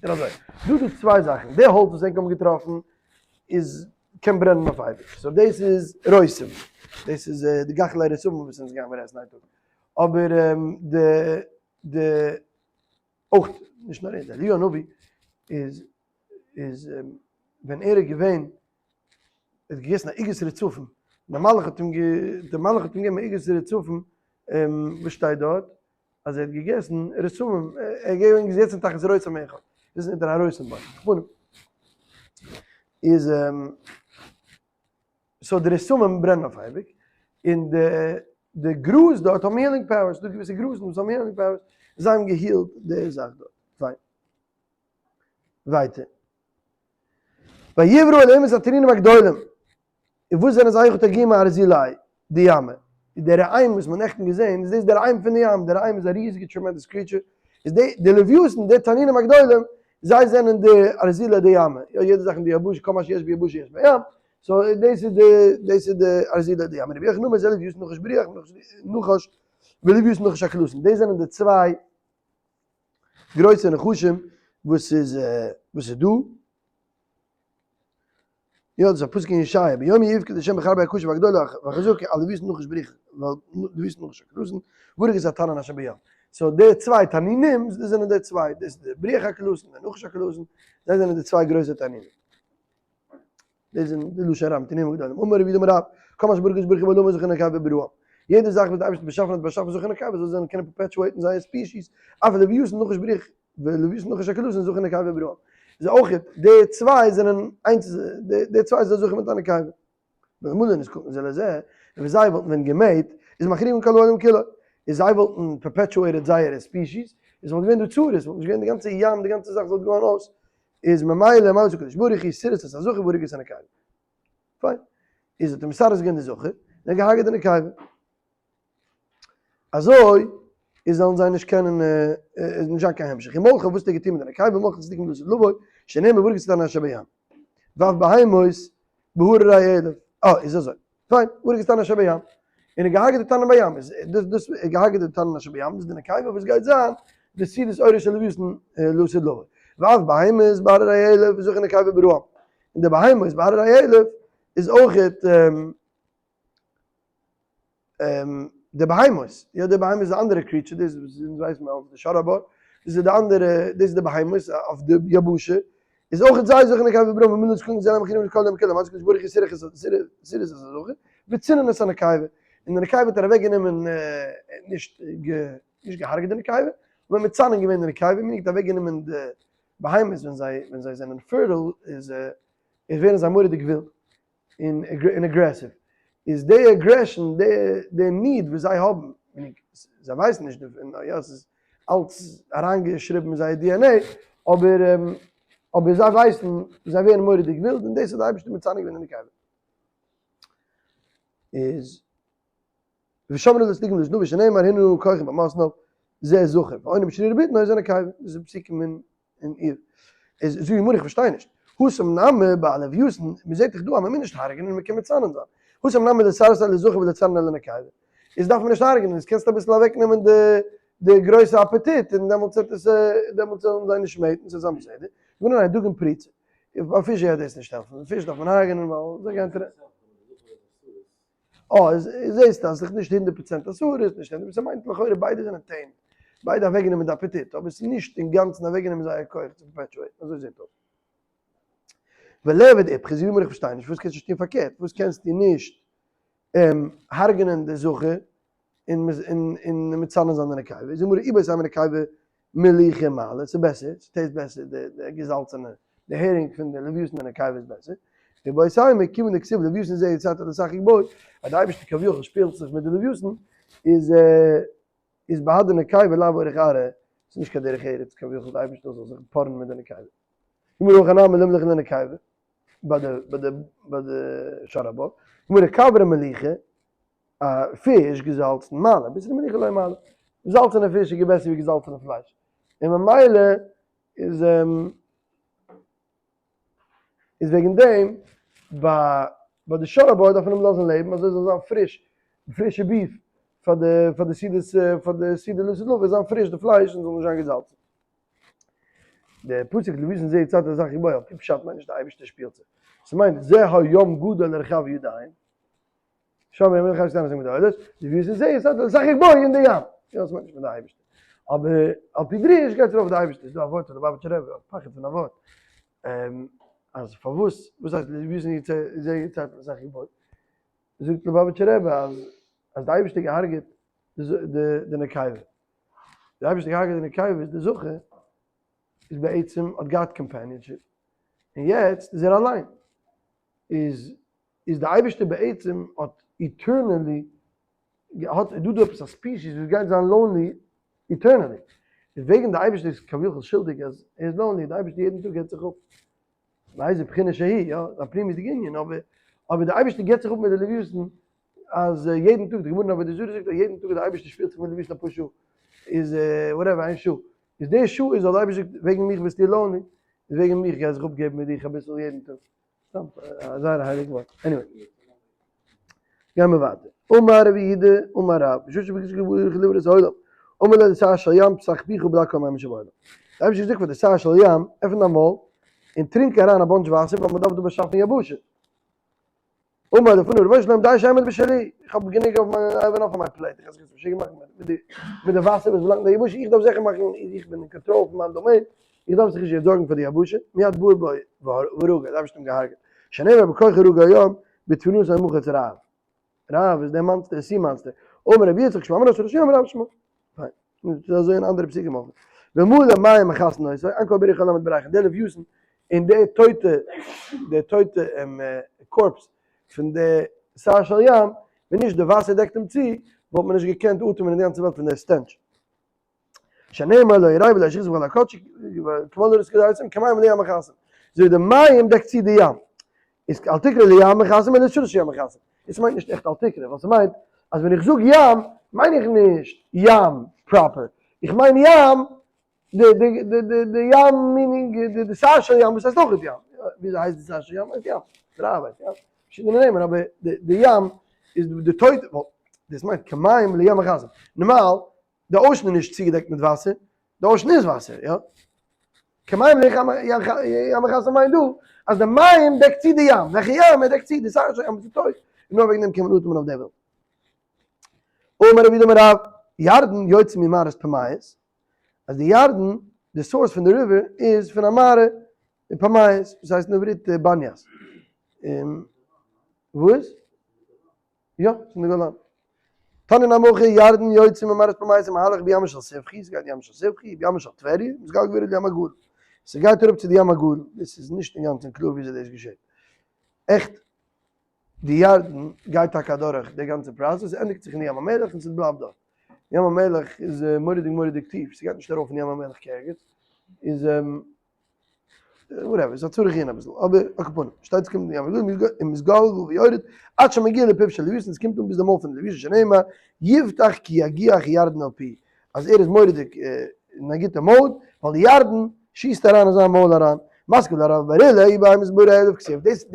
און אזוי, דא איז דא צוויי זאכן, די האלץ וואס ענק האבן געטראפן איז קען ברענען אויף אייביג, so דאס איז רויסים, דאס איז די גחלי רתמים וואס אונז גיימיר עסן איין טאג, אבער די די אויך נישט נאר ער, די אליהו הנביא איז איז ווען ער איז געווען ער האט געגעסן א עוגת רצפים, דער מלאך האט אים דער מלאך האט אים געגעבן א עוגת רצפים, וואס שטייט דארט? אז ער האט געגעסן רתמים, ער איז געווען געזעצן תחת רותם אחד, געזעצן אונטער א רותם בוים, על כל פנים איז so די רתמים ברענען אויף אייביג, און די די גראז דארט האבן healing powers, ס'דא געוויסע גראזן וואס האבן healing powers, זיי האבן געהילט די זאך דארט, פיין. ווייטער. ויברא אלהים את התנינים הגדולים, און וואס זענען זיי תרגומא ארזילי דימא, איז דער ראם וואס מ'האט נעכטן געזען, איז דאס דער ראם פון די ים, דער ראם איז א ריזיגע tremendous creature, איז די די לוויתן, די תנינים הגדולים, זיי זענען די ארזילי דימא, יא יעדע זאך אין די יבשה, כל מה שיש ביבשה יש בים, so דאס איז די דאס איז די ארזילי דימא, רבי יוחנן אמר זה לוויתן נחש בריח נחש ולוויתן נחש הקלסון, דאס זענען די צוויי גרויסע נחשים וואס איז וואס איז דא. יא דאס איז א פסוק אין ישעיה, ביום יפקד השם בחרבו הקשה והגדולה והחזקה על לוויתן נחש בריח ולוויתן נחש הקלסון והרג את התנין אשר בים. so די צוויי תנינים, דאס זענען די צוויי, דאס איז די בריח הקלסון און נחש הקלסון, זיי זענען די צוויי גרויסע תנינים. דאס זענען די לשון רבים, תנינים גדולים. אמר רב יהודה אמר רב, כל מה שברא הקדוש ברוך הוא בעולמו זכר ונקבה בראם. יעדע זאך וואס די אייבערשטער האט באשאפן האט באשאפן זכר ונקבה זאל זיי קענען perpetuate ן זייער species, אף לוויתן נחש בריח ולוויתן נחש הקלסון זכר ונקבה בראם. איז אויך די צוויי זענען איינס, די צוויי זענען זכר מיט א נקבה. ואלמלא נזקקין זה לזה, און ווען זיי וואלטן ווען געמעיט, איז מחריבין כל העולם כולו, איז זיי וואלטן perpetuated זייערע species, איז וואלט געווען דא צרות, וואלט נישט געווען די גאנצע ים, די גאנצע זאך וואלט געווארן אויס. איז ממילא מה עשה הקדוש ברוך הוא סירס את הזכר והרג את הנקבה. פיין. איז האט ער מסרס געווען די זכר, און געהארגעט די נקבה. אזוי איז זאלן זיי נישט קענען איז נישט זיין קיין המשך. ומלחה וואס האט ער געטון מיט די נקבה? ומלחה צדיקים לעתיד לבוא, שנאמר והרג את התנין אשר בים. ואף בהמות בהררי אלף. אה, איז אזוי. פיין, והרג את התנין אשר בים. און ער געהארגעט די תנין בים. איז דאס דאס ער געהארגעט די תנין אשר בים, דאס איז די נקבה וואס גייט זיין די סעודת עורו של לוויתן לעתיד לבוא. ואף בהמות בהררי אלף זכר ונקבה בראם. און די בהמות בהררי אלף איז אויכעט די בהמות, יא די בהמות איז א אנדערע creature, דאס וואס אונז ווייסן אלס די שור הבר, דאס איז די אנדערע, דאס איז די בהמות אויף די יבשה, איז אויך זיי זכר ונקבה בראם ואלמלא נזקקין זה לזה מחריבין כל העולם כולו, מה עשה הקדוש ברוך הוא סירס את הזכר, וצינן את הנקבה, און די נקבה האט ער אוועק גענומען, נישט נישט געהארגעט די נקבה, אבער מצנן געווען די נקבה, meaning האט אוועק גענומען די בהמות ווען זיי ווען זיי זענען fertile איז איז ווערן זיי מורא'דיג ווילד. און aggressive, איז די aggression, די need וואס זיי האבן, זיי ווייסן נישט דערפון, יא עס איז אלץ אריינגעשריבן אין זייער DNA, אבער אבער זיי ווייסן, זיי ווערן מורא'דיג ווילד, און דאס האט די אייבערשטער מצנן געווען אין די נקבה. איז ושמרו לצדיקים לזנבו שנאמר הננו כוחי במתניו זה זכר והעונה בשרירי בטנו זה נקבה, דאס איז פסוקים אין אין איר. איז זאגט די גמרא איך פארשטיי נישט, התם נמי בלויתן, מען זעט דאך דא אז מען מוז נישט הרג'נען מען קען מצנן זיין. התם נמי לסרסיה לזכר ולצנניה לנקבה. איז דארף מען נישט הרג'נען, איז קענסטו אביסל אוועק נעמען די די גרויסע אפעטיט און דעמאלטס וועט עס דעמאלטס זאלן זיי נישט mate ן, ס'וועט זיין בסדר. גמרא ניין, דגים פריצי. ביי פיש גייט דאס נישט העלפן, פיש דארף מען הרג'נען ווייל זיי גייען טרעפן. אה, איז זעסטו אז ס'איז נישט 100% אסור, איז נישט 100% מיינט לכאורה ביידע זענען tame, ביידע אוועקגענומען די אפעטיט, אבער ס'איז נישט אינגאנצן אוועקגענומען זייער כח צו perpetuate ן, אזוי זעט אויס. וליעבד איפכא, זאגט די גמרא איך פארשטיי נישט, וואס קענסטו נישט טון פארקערט, וואס קענסטו נישט הרג'נען די זכר און מצנן זיין די נקבה, זאגט די גמרא איבעית אימא נקבה מליחה מעלי, ס'איז בעסער, ס' taste בעסער די געזאלצענע, די הערינג פון די לוויתן די נקבה איז בעסער, ואיבעית אימא כיון דכתיב לוויתן זה יצרת לשחק בו, אז די אייבערשטער כביכול שפילט זיך מיט די לוויתן, איז איז בהדי נקבה לאו אורח ארעא, ס'איז נישט קיין דרך ארץ כביכול די אייבערשטער זאל זיך פארן מיט די נקבה. גמרא הכא נמי לימלך לנקבה, ביי די ביי די ביי די שור הבר, גמרא כברא מליחא, א פיש געזאלצן מעלי, בישרא מליחא לא מעלי, געזאלצענע פיש איז בעסער ווי געזאלצענע פלייש, און ממילא איז איז וועגן דעם ביי ביי די שור הבר דארף מען אים לאזן לעבן אזוי זאל זיין פריש, פרישע beef פאר די פאר די סעודות פאר די סעודה לעתיד לבוא זאל זיין פריש די פלייש און זאל נישט זיין געזאלצן. די פסוק לוויתן זה יצרת לשחק בו על פי פשט מיינט נישט די אייבערשטער שפילט זיך, ס'מיינט זה הים גדול ורחב ידיים, שם ימין חי שטערן זענען גדולות, לוויתן זה יצרת לשחק בו אין די ים, יא ס'מיינט נישט מיט די אייבערשטער, אבער על פי דרוש גייט ארויף די אייבערשטער, ס'איז דא א ווארט פון ליובאוויטשער רבי, א פחד פון א ווארט, אז פארוואס, וואס הייסט לוויתן זה יצרת לשחק בו, זאגט ליובאוויטשער רבי אז אז די אייבערשטער געהארגעט די נקבה, די אייבערשטער געהארגעט די נקבה איז די זכר איז בעצם האט געהאט companionship און יעצט איז ער אליין איז איז די אייבערשטער בעצם האט eternally האט איז דא דא עפעס א species וואס גייט זיין lonely eternally איז וועגן די אייבערשטער איז כביכול שולדיג אז ער איז lonely די אייבערשטער יעדן טאג געבט זיך אפ מאיזה בחינה שהיא יא א פנימיות'דיגע ענין אבער אבער די אייבערשטער געבט זיך אפ מיט די לוויתן אז יעדן טאג, די גמרא אין עבודה זרה זאגט אז יעדן טאג די אייבערשטער שפילט זיך מיט לוויתן אפאר שעה, איז whatever איין שעה, איז די שעה איז אז די אייבערשטער זאגט וועגן מיך ביסטו lonely, איז וועגן מיך גיי זיך אפגעבן מיט דיך אביסל יעדן טאג. סתם א זייער הייליג ווארט. Anyway. גייען מיר ווייטער. אמר רבי יהודה אמר רב, בשעה שביקש הקדוש ברוך הוא לברוא את העולם, אמר לו לשר של ים פתח פיך ובלע כל המים שבעולם. די אייבערשטער זאגט פאר די שר של ים, עפן דיין מויל און טרינק אריין א bunch וואסער ווייל מען דארף דא באשאפן יבשה. אמר לפניו רבונו של עולם די שאעמוד בשלי, איך האב גענוג אויף מיין, I have enough on my plate, איך האב זיך יעצט משוגע מאכן מיט די מיט די וואסער וואס באלאנגט אין די יבשה, איך דארף זיכער מאכן אז איך בין אין קאנטראל פון מיין דאמעין, איך דארף זיך נישט יעצט זארגן פאר די יבשה, מיד בער בו והרגו, די אייבערשטער האט אים געהארגעט, שנאמר בכוחו הרגו הים, בתבונתו מחץ רעב, רעב איז דער monster, sea monster, אמר רבי יצחק שמע מינה של ראש ים רב שמו. פיין. ס'איז אזוי אין אנדערע פסוקים אויך. ואלמלא מים מכסין אותו, אין כל בריה יכולה לעמוד בריחן, די לוויתן און די טויטע, די טויטע corpse פון די שר של ים, ווען נישט די וואסער דעקט אים צו, וואלט מען נישט געקענט אטעמען אין די גאנצע וועלט פון די stench. שנאמר לא יראה ולא ישחית בכל הקדשי, כמלא הארץ כדאי עצים, כמים לים מכסים. אזוי די מים דעקט צו די ים. איז אל תקרא לים מכסים אלא לסוס ים מכסים. עס מיינט נישט עכט אל תקרא, ווייל ס'מיינט אז ווען איך זאג ים מיין איך נישט ים proper, איך מיין ים די די די די די ים meaning די די שר של ים וואס הייסט אויך ים, וויאזוי הייסט די שר של ים? הייסט ים, דרייוו הייסט ים, פארשידענע נעמען אבער די די ים איז די טויטע, ווייל דאס מיינט כמים לים מכסים, נארמאל די ocean איז נישט צוגעדעקט מיט וואסער, די ocean איז וואסער, יא? כמים לים מכסים מיינט דא אז די מים דעקט צו די ים, וועלכע ים? ער דעקט צו די שר של ים וואס איז טויט, און נאר וועגן דעם קען מען אטעמען אויף דער וועלט. אמר רבי יהודה אמר רב, ירדן יוצא ממערת פמייס, אז די ירדן, די source פון די river איז פון א מערה אין פמייס, וואס הייסט אין עברית באניאס. וואס? יא, ס'איז אין די גולן. תניא נמי הכי ירדן יוצא ממערת פמייס ומהלך בימה של סבכי, ס'גייט ים של סבכי, בימה של טבריה, מתגלגל ויורד לים הגדול. ס'גייט אראפ צו די ים הגדול, דאס איז נישט אינגאנצן קלאר וויאזוי דאס געשעט. עכט, די ירדן גייט טאקע אדורך די גאנצע process, ס'ענדיגט זיך אין די ים המלח און ס'בלייבט דארט. ים המלח איז מורא'דיג מורא'דיג טיף, ס'גייט נישט ארויף אין ים המלח קערגעץ, איז. Whatever, ס'איז א צריך עיון אביסל, אבער על כל פנים, שטייט ס'קומט ים הגדול ומתגלגל ויורד, עד שמגיע לפיו של לוויתן, ס'קומט אן ביז די מויל פון די לוויתן שנאמר, יבטח כי יגיח ירדן אל פי, אז ער איז מורא'דיג אין א גוטע mood, ווייל די ירדן שיסט אריין אין זיין מויל אריין, מתקיף לה רבה בר עולא, ההוא בהמה מזמור אלף כתיב, דאס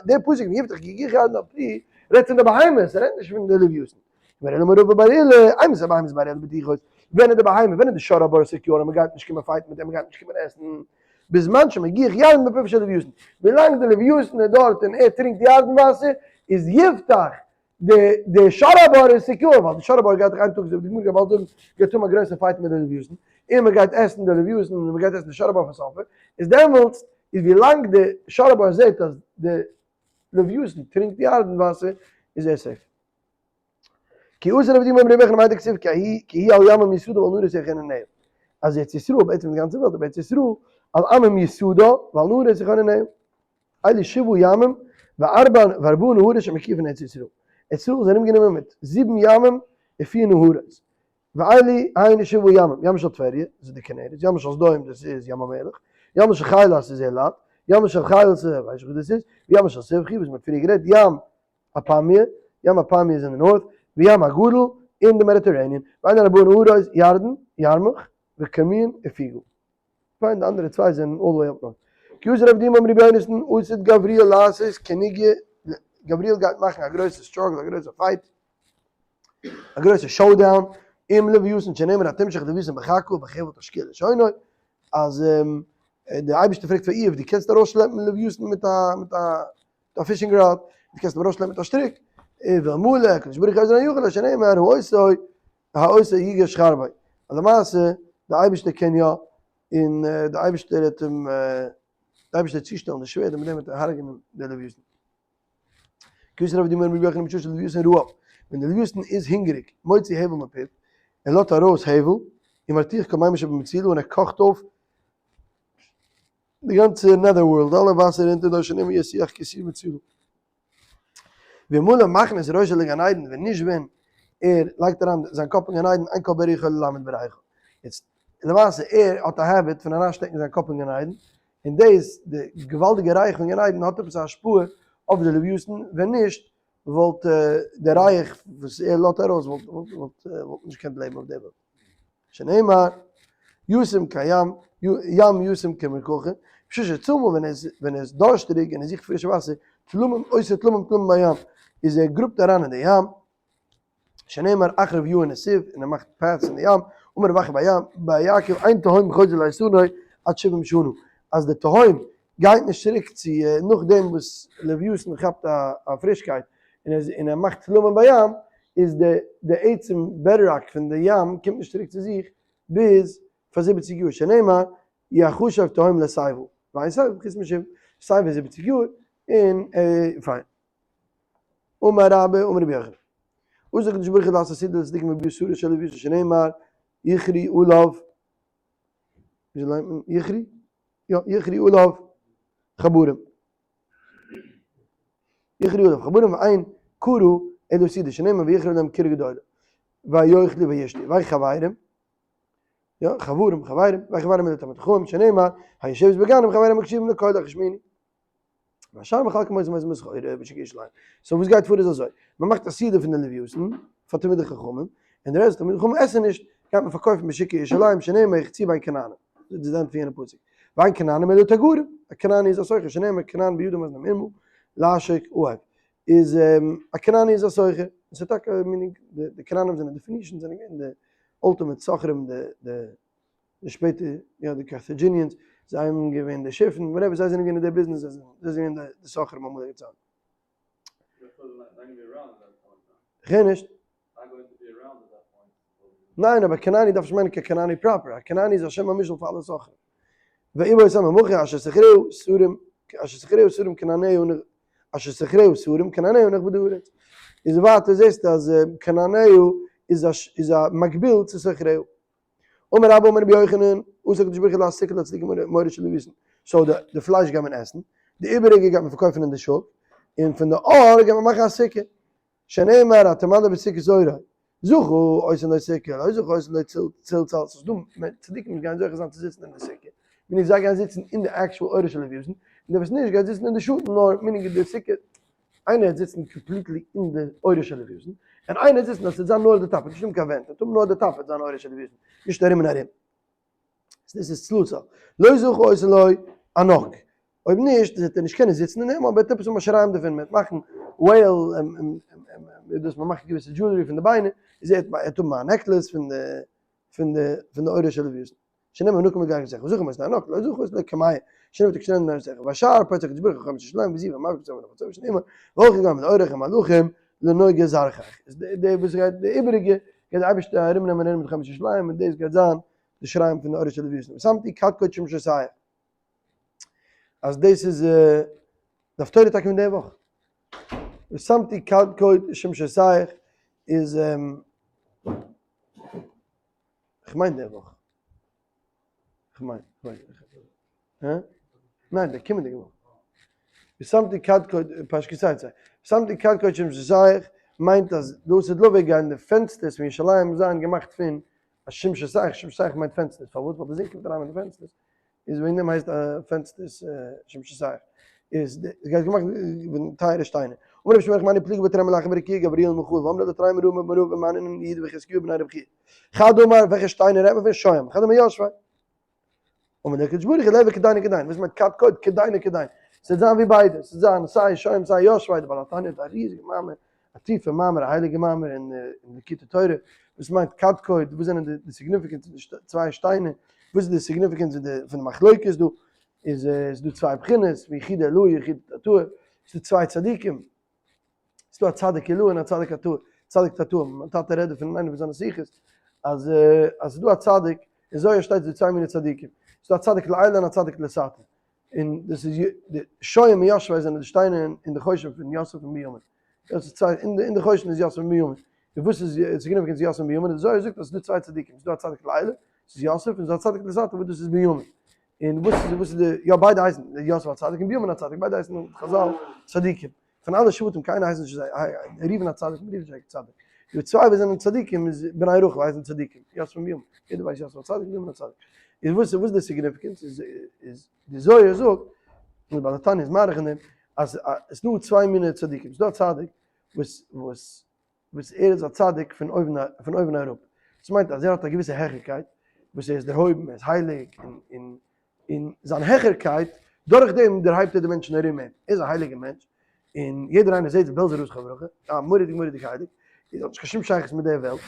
דער פסוק פון יבטח כי יגיח ירדן אל פי, רעדט פון די בהמות, ער רעדט נישט פון די לוויתן. אמר אלא אמר רבא בר עולא, אימתי בהמות באריאל בטוחות, ווען איז די בהמה, ווען איז די שור הבר secure אז מען גייט נישט קומען fight ן מיט אים, מען גייט נישט קומען עסן, בזמן שמגיח ירדן בפיו של לוויתן, ווילאנג די לוויתן איז דארט און ער טרינקט ירדן וואסער, איז יבטח, די די שור הבר איז secure, ווייל די שור הבר גייט דאך איין טאג, די גמרא גייט באלד זאגן, גייט האבן א גרויסע fight מיט די לוויתן, און מען גייט עסן די לוויתן און מען גייט עסן די שור הבר פאר supper, איז דעמאלטס איז ווילאנג די שור הבר זעט אז די לוויתן טרינקט ירדן וואסער איז ער safe. כי אתא רב דימי אמר רבי יוחנן מאי דכתיב כי היא על עמים יסדה ועל נהרות יכוננה אז ארץ ישראל בעצם די גאנצע וועלט אבער ארץ ישראל על עמים יסדה ועל נהרות יכוננה אלו שבעה ימים וארבע וארבעה נהרות שמקיפין ארץ ישראל ארץ ישראל איז ארומגענומען מיט זיבן ימים און פיר נהרות ואלו הן שבעה ימים ים של טבריה דאס איז די כנרת ים של סדום דאס איז ים המלח ים של חילת איז אילת ים של חילת ווייס איך וואס דאס איז ים של סבכי וואס מען האט פריער גערעדט ים אפמיא, ים אפמיא איז אין די north, וים הגדול אין די Mediterranean, ואלו ארבעה נהרות, ירדן, ירמוך, וכרמיון און פיגא. פיין די אנדערע צוויי זענען all the way up north. כי אתא רב דימי אמר רבי יונתן עתיד גבריאל לעשות כנגיא, גבריאל גייט מאכן א גרויסע struggle א גרויסע fight, א גרויסע showdown, עם לוויתן שנאמר התמשך לוויתן בחכה ובחבל תשקיע לשונו, אז די אייבערשטער פרעגט פאר איוב דו קענסט ארויסשלעפן לוויתן מיט א מיט א מיט א fishing rod, דו קענסט אים ארויסשלעפן מיט א שטריק, ואלמלא הקדוש ברוך הוא עוזרו אינו יכול שנאמר העושה העושה יגש חרבו, אז למעשה די אייבערשטער קען יא, און די אייבערשטער וועט אים, די אייבערשטער וועט צושטעלן די שווערד און מיט דעם וועט ער הרג'נען די לוויתן. כוס רב דימי רבי יוחנן בשעה שלוויתן רעב, ווען די לוויתן איז הונגעריג, מוציא הבל מפיו, ער לאזט ארויס הבל, ומרתיח כל מימות שבמצולה און ער קאכט אויף די גאנצע nether world, אלע וואסער אונטער דארט שנאמר יסיח כסיר מצולה. ואלמלא מכניס ראשו לגן עדן, ווען נישט ווען ער לייגט אריין זיין קאפ אין גן עדן, אין כל בריה יכולה לעמוד בריחו. יעצט, למעשה ער האט א habit פון אריינשטעקן זיין קאפ אין גן עדן, און דאס, די געוואלדיגע ריח פון גן עדן האט עפעס א השפעה אויף די לוויתן, ווען נישט וואלט די ריח וואס ער לאזט ארויס וואלט וואלט וואלט נישט געקענט לעבן אויף די וועלט. שנאמר, ישים כים, ים ישים כמרקחה, בשעה שצמא ווען ער איז ווען ער איז דארשטעריג און ער זוכט פרישע וואסער, תלמים עושה תלמים תלמים בים, איז ער גראבט אריין אין די ים, שנאמר אחריו יאיר נתיב, און ער מאכט paths אין די ים, אמר רב אחא בר יעקב אין תהום חוזר לאיתנו עד שבעים שנה, אז די תהום גייט נישט צוריק צו נאכדעם וואס לוויתן כאפט א פרישקייט און ער מאכט תלמים בים, איז די די עצם bedrock פון די ים קומט נישט צוריק צו זיך ביז פאר זיבעציג יאר, שנאמר יחשב תהום לשיבה, ואין שיבה פחות משבעים, שיבה איז זיבעציג יאר און פיין. אמר רבה אמר רבי יוחנן, עתיד הקדוש ברוך הוא לעשות סעודה לצדיקים בביאת שרו של לוויתן שנאמר יכרו עליו וויאזוי ליינט מען יכרו? יא, יכרו עליו חברים. יכרו עליו חברים ואין כרה אלא סעודה שנאמר ויכרו עליהם כרה גדולה. ויאכלו וישתו. ואין חברים. יא, חברים, חברים, ואין חברים אלא תלמידי חכמים שנאמר היושבת בגנים חברים מקשיבים לקולך השמיעיני. והשאר מחלקים אותם איז מסחורה בשוק ירושלים. so וואס גייט פאר איז אזוי, מען מאכט א סעודה פון די לוויתן פאר תלמידי חכמים, און די rest תלמידי חכמים עסן נישט, גייט מען פארקויפן בשוק ירושלים שנאמר יחצו בין כנענים. דאס איז די ענד פון יענע פסוק. ואין כנענים אלא תגרים, א כנעני איז א סוחר שנאמר כנען בידם אזנם אימה לעשק אוהב. איז א כנעני איז א סוחר, און ס'איז טאקע meaning די כנענים זענען די Phoenicians זענען געווען די ultimate סוחרים די די די שפעטע יא די Carthaginians זיי האבן געווען די שיפן whatever זיי זענען געווען אין די ביזנעס זיי זענען געווען די סוחרים אמאליגע צייטן. כ'הער נישט. ניין אבער כנעני דארף נישט מיינען קיין כנעני proper, א כנעני איז א שם המושאל פאר אלע סוחרים. ואיבעית אימא מהכא אשר סוחריה שרים אשר סוחריה שרים כנעניה אשר סוחריה שרים כנעניה נכבדה הארץ. איז ווייטער זעסטו אז כנעניה איז א איז א מקביל צו סוחריה. אמר רבה אמר רבי יוחנן, עתיד הקדוש ברוך הוא לעשות סוכה לצדיקים מעורו של לוויתן, so די פלייש גייט מען עסן, די איבעריגע גייט מען פארקויפן אין די שוק, און פון די עור גייט מען מאכן א סוכה, שנאמר התמלא בסוכות עורו, זכו עושין לו סוכה, לא זכו עושין לו צל צל, ס'איז דא צדיקים וואס גייען זוכה זיין צו זיצן אין די סוכה, meaning זיי גייען זיצן אין די actual עורו של לוויתן, און די וואס נישט גייט זיצן אין די שאטן נאר meaning די סוכה איינער וועט זיצן completely אין די עורו של לוויתן, און איינער וועט זיצן אז ס'וועט זיין נאר די top, נישט האבן קיין ווענט, וועט האבן נאר די top וועט זיין עורו של לוויתן, נישט ארום און ארום. דאס איז צלצל. לא זכו עושין לו ענק. אויב נישט וועט ער נישט קענען זיצן אין אים, אבער ער וועט עפעס האבן א שיריים דערפון, מען וועט מאכן whale, דאס מען מאכט געוויסע jewelry פון די ביינער, איז ער וועט האבן א necklace פון די פון די פון די עורו של לוויתן. שנאמר ונקם בגיא זכר וזכר מות נענק לא זכר לא קמיה שנאמר תקשרנה נער זכר והשער פרץ הקדוש ברוך הוא חמש שלם וזיו ומבק צו ונפצו שנאמר והולכים גם לאורך המלאכים לנוגע זרחך איז די די וואס גייט די איבעריגע גייט די אייבערשטער ארום נעמען ארום מיט חמש שלם און דאס גייט זיין די שריים פון די אור של לוויתן ושמתי כד קודש שמשותיה אז דאס איז די הפטורה טאקע פון די וואך ושמתי כד קודש שמשותיה איז כ'מיין די וואך. כ'מיין, כ'מיין. הא? ניין, די קומענדיגע וואך. ושמתי כד קוד, פרשת כי תצא. ושמתי כד קוד שמשותיך מיינט אז דאס איז לעתיד לבוא גייען די פענסטערס פון ירושלים זיין געמאכט פון א שמשותיך, שמשותיך מיינט פענסטערס, פארוואס? ווייל די זון קומט אריין אין די פענסטערס, איז וועגן דעם הייסט א פענסטערס שמשותיך. איז די, עס גייט געמאכט פון טייערע שטיינער. אמר רבי שמואל בר נחמני פליגי בה תרי מלאכי ברקיעא גבריאל ומיכאל ואמרי לה תרי אמוראי במערבא ומני אינון יהודה וחזקיהו בני רבי חייא. חד אמר וועלכע שטיינער רעדט מען פון שוהם חד אמר ישבי. אמר הקדוש ברוך הוא ליהוי כדין וכדין וואס מיינט כד קוד כדין וכדין ס'וועט זיין ווי ביידע ס'וועט זיין סיי שוהם סיי ישבי די בעל התניא האט א ריזיגע מאמר א טיפע מאמר א הייליגע מאמר אין ליקוטי תורה וואס מיינט כד קוד וואס זענען די significance פון די צוויי שטיינער וואס איז די significance פון די מחלוקת דא איז עס דא צוויי בחינות יחודא עילאה יחודא תתאה ס'איז דא צוויי צדיקים ס'איז דא א צדיק עילאה און א צדיק תתאה, צדיק תתאה, מיין טאטע רעדט דערפון אין איינע פון זיינע שיחות, אז אז ס'איז דא א צדיק, אין זוהר שטייט ס'איז דא צוויי מיני צדיקים, ס'איז דא א צדיק לעילא און א צדיק לתתא, און דאס איז די שוהם און ישבי זענען די שטיינער אין די חושן פון יוסף און בנימין, דאס איז צוויי, אין די חושן איז יוסף און בנימין, און וואס איז significance יוסף און בנימין, די זוהר זאגט אז ס'איז דא צוויי צדיקים, ס'איז דא א צדיק לעילא, ס'איז יוסף, און ס'איז דא א צדיק לתתא וואס דאס איז בנימין. און וואס איז וואס איז די יא ביידע הייסן יוסף הצדיק און בנימין הצדיק ביידע הייסן חזל צדיקים פון אלע שבטים קיינער הייסט נישט זיי ראובן הצדיק און ראובן הצדיק די צוויי וואס זענען צדיקים איז בני רחל הייסן צדיקים יוסף און בנימין יעדער ווייסט יוסף הצדיק און בנימין הצדיק איז וואס וואס די significance איז איז די זוהר זאגט און בעל התניא איז מאריך אין דעם אז עס דא צוויי מיני צדיקים ס'דא א צדיק וואס וואס וואס ער איז א צדיק פון אויבן פון אויבן אראפ, דאס מיינט אז ער האט א געוויסע העכערקייט וואס ער איז דערהויבן, ער איז הייליג, און און און זיין העכערקייט, דורך דעם דערהייבט ער די מענטשן ארום אים, ער איז א הייליגער מענטש, און יעדער איינער זעט בעלזער רב זכרונו לברכה, א מורא'דיג מורא'דיג הייליג, ער האט נישט קיין שום שייכות מיט דער וועלט,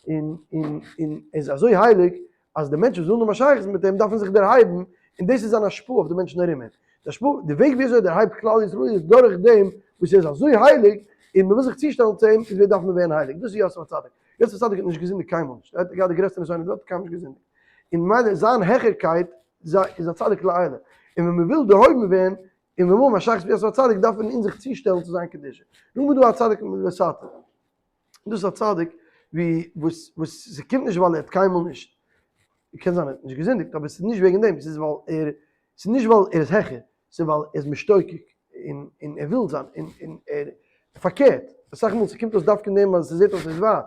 און און און ער איז אזוי הייליג אז די מענטשן וואס ווילן האבן א שייכות מיט אים דארפן זיך דערהייבן, און דאס איז זיין השפעה אויף די מענטשן ארום אים. די השפעה, די וועג ווי אזוי ער דערהייבט כלל ישראל איז דורך דעם וואס ער איז אזוי הייליג, און מען וויל זיך צושטעלן צו אים, איז ווער דארף מען ווערן הייליג? דאס איז יוסף הצדיק. יוסף הצדיק האט נישט געזינדיגט קיינמאל נישט, ער האט געהאט די גרעסטע נסיון אין די וועלט, קיינמאל נישט געזינדיגט. און ממילא זיין העכערקייט איז א צדיק לעילא. און ווען מען וויל דערהויבן ווערן, און ווען מען האט א שייכות מיט יוסף הצדיק, דארף מען אונז זיך צושטעלן צו זיין קדושה. נאכדעם איז דא א צדיק לתתא. דאס איז א צדיק ווי וואס וואס ס'קומט נישט ווייל ער האט קיינמאל נישט, קען זיין ער האט נישט געזינדיגט אבער ס'איז נישט וועגן דעם, ס'איז ווייל ער, ס'איז נישט ווייל ער איז העכער, ס'איז ווייל ער איז משתוקק און און ער וויל זיין און און ער, פארקערט, אסאך מאל ס'קומט אויס דווקא אין דעם אז ס'זעט אויס ער איז ווייט,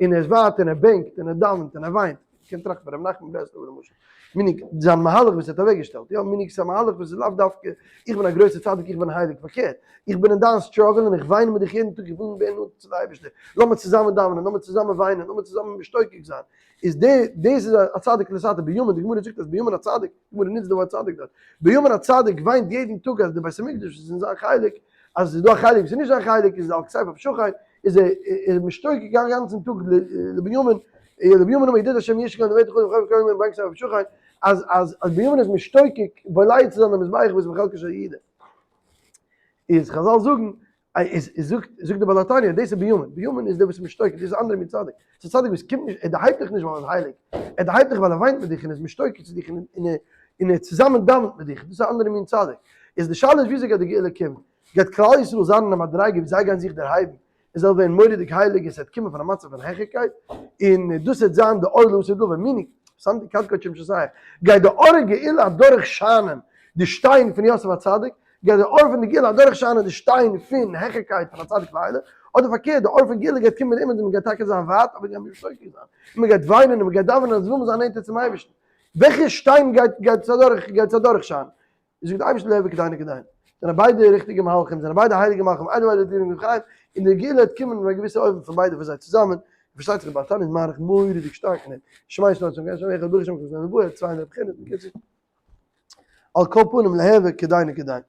און ער איז ווייט און ער בענקט און ער דאווענט און ער וויינט, מ'קען טראכטן פון ר' נחמן ברסלב'ער למשל, meaning זיין מהלך וואס ער האט אוועקגעשטעלט, יא meaning ס'איז א מהלך וואס איז לאו דווקא איך בין א גרויסער צדיק איך בין הייליג, פארקערט, איך בין אין דיין struggle און איך וויין מיט דיך יעדן טאג איך וויל ווערן נאנט צו די אייבערשטער, לאמיר צוזאמען דאווענען, לאמיר צוזאמען וויינען, לאמיר צוזאמען משתוקק זיין, איז די דאס איז א צדיק לתתא בנימין, די גמרא זאגט אז בנימין הצדיק, די גמרא נוצט די ווארט צדיק דארט, בנימין הצדיק וויינט יעדן טאג אז די בית המקדש איז אין זיין חלק, אז עס איז דא א חלק וואס איז נישט זיין חלק איז על כתפיו שכן, איז ער משתוקק א גאנצן טאג לבנימין, לבנימין אמר ידיד השם ישכון לבית חוץ וחוב כהן בן כתפיו שכן, אז אז אז בנימין איז משתוקק בולע צו זיין די מזבח וואס איז בחלקו של יהודה. איז חזל זאגן, איז זאגט זאגט דער בעל התניא, דאס איז בנימין, בנימין איז דער וואס איז משתוקק, דאס איז אנדערע מין צדיק, ס'איז א צדיק וואס קומט נישט, ער דערהייבט דיך נישט ווייל ער איז הייליג, ער דערהייבט דיך ווייל ער וויינט מיט דיך און איז משתוקק צו דיך און און און ער צוזאמען דאווענט מיט דיך, דאס איז א אנדערע מין צדיק. איז די שאלה איז וויאזוי גייט די גאולה קומען? גייט כלל ישראל זיין אין א מדריגה ווי זיי גייען זיך דערהייבן און זיי ווערן מורא'דיג הייליג און ס'וועט קומען פון א מצב פון העכערקייט און דאס וועט זיין די אור לעתיד לבוא, meaning, ושמתי כד קוד שמשותיך, גייט די אור גאולה אדורך שיינען די שטיין פון יוסף הצדיק, גייט די אור פון די גאולה אדורך שיינען די שטיין פון העכערקייט פון א צדיק לעילא, אדער פארקערט די אור פון גאולה גייט קומען מיט דעם אז מ'גייט טאקע זיין ווייט אבער מ'גייט משתוקק זיין און מ'גייט וויינען און מ'גייט דאווענען אז וויל מען זיין נענטער צום אייבערשטן, וועלכע שטיין גייט גייט עס אדורך גייט עס אדורך שיינען? זאגט די אייבערשטער ליהוי כדין וכדין, זענען ביידע ריכטיגע מהלכים, זענען ביידע הייליגע מהלכים, איינער ביידע דינים און חיים, און די גאולה וועט קומען אין א געוויסע אופן פון ביידע פון זיי צוזאמען, און פארשטייט זיך די בעל תניא איז מאריך מורא'דיג שטארק אין דעם, שמע ישראל השם אלקינו השם אחד ברוך שם כבוד ובאר, 200 בחינות, בקיצור. על כל פנים להווי כדין כדין.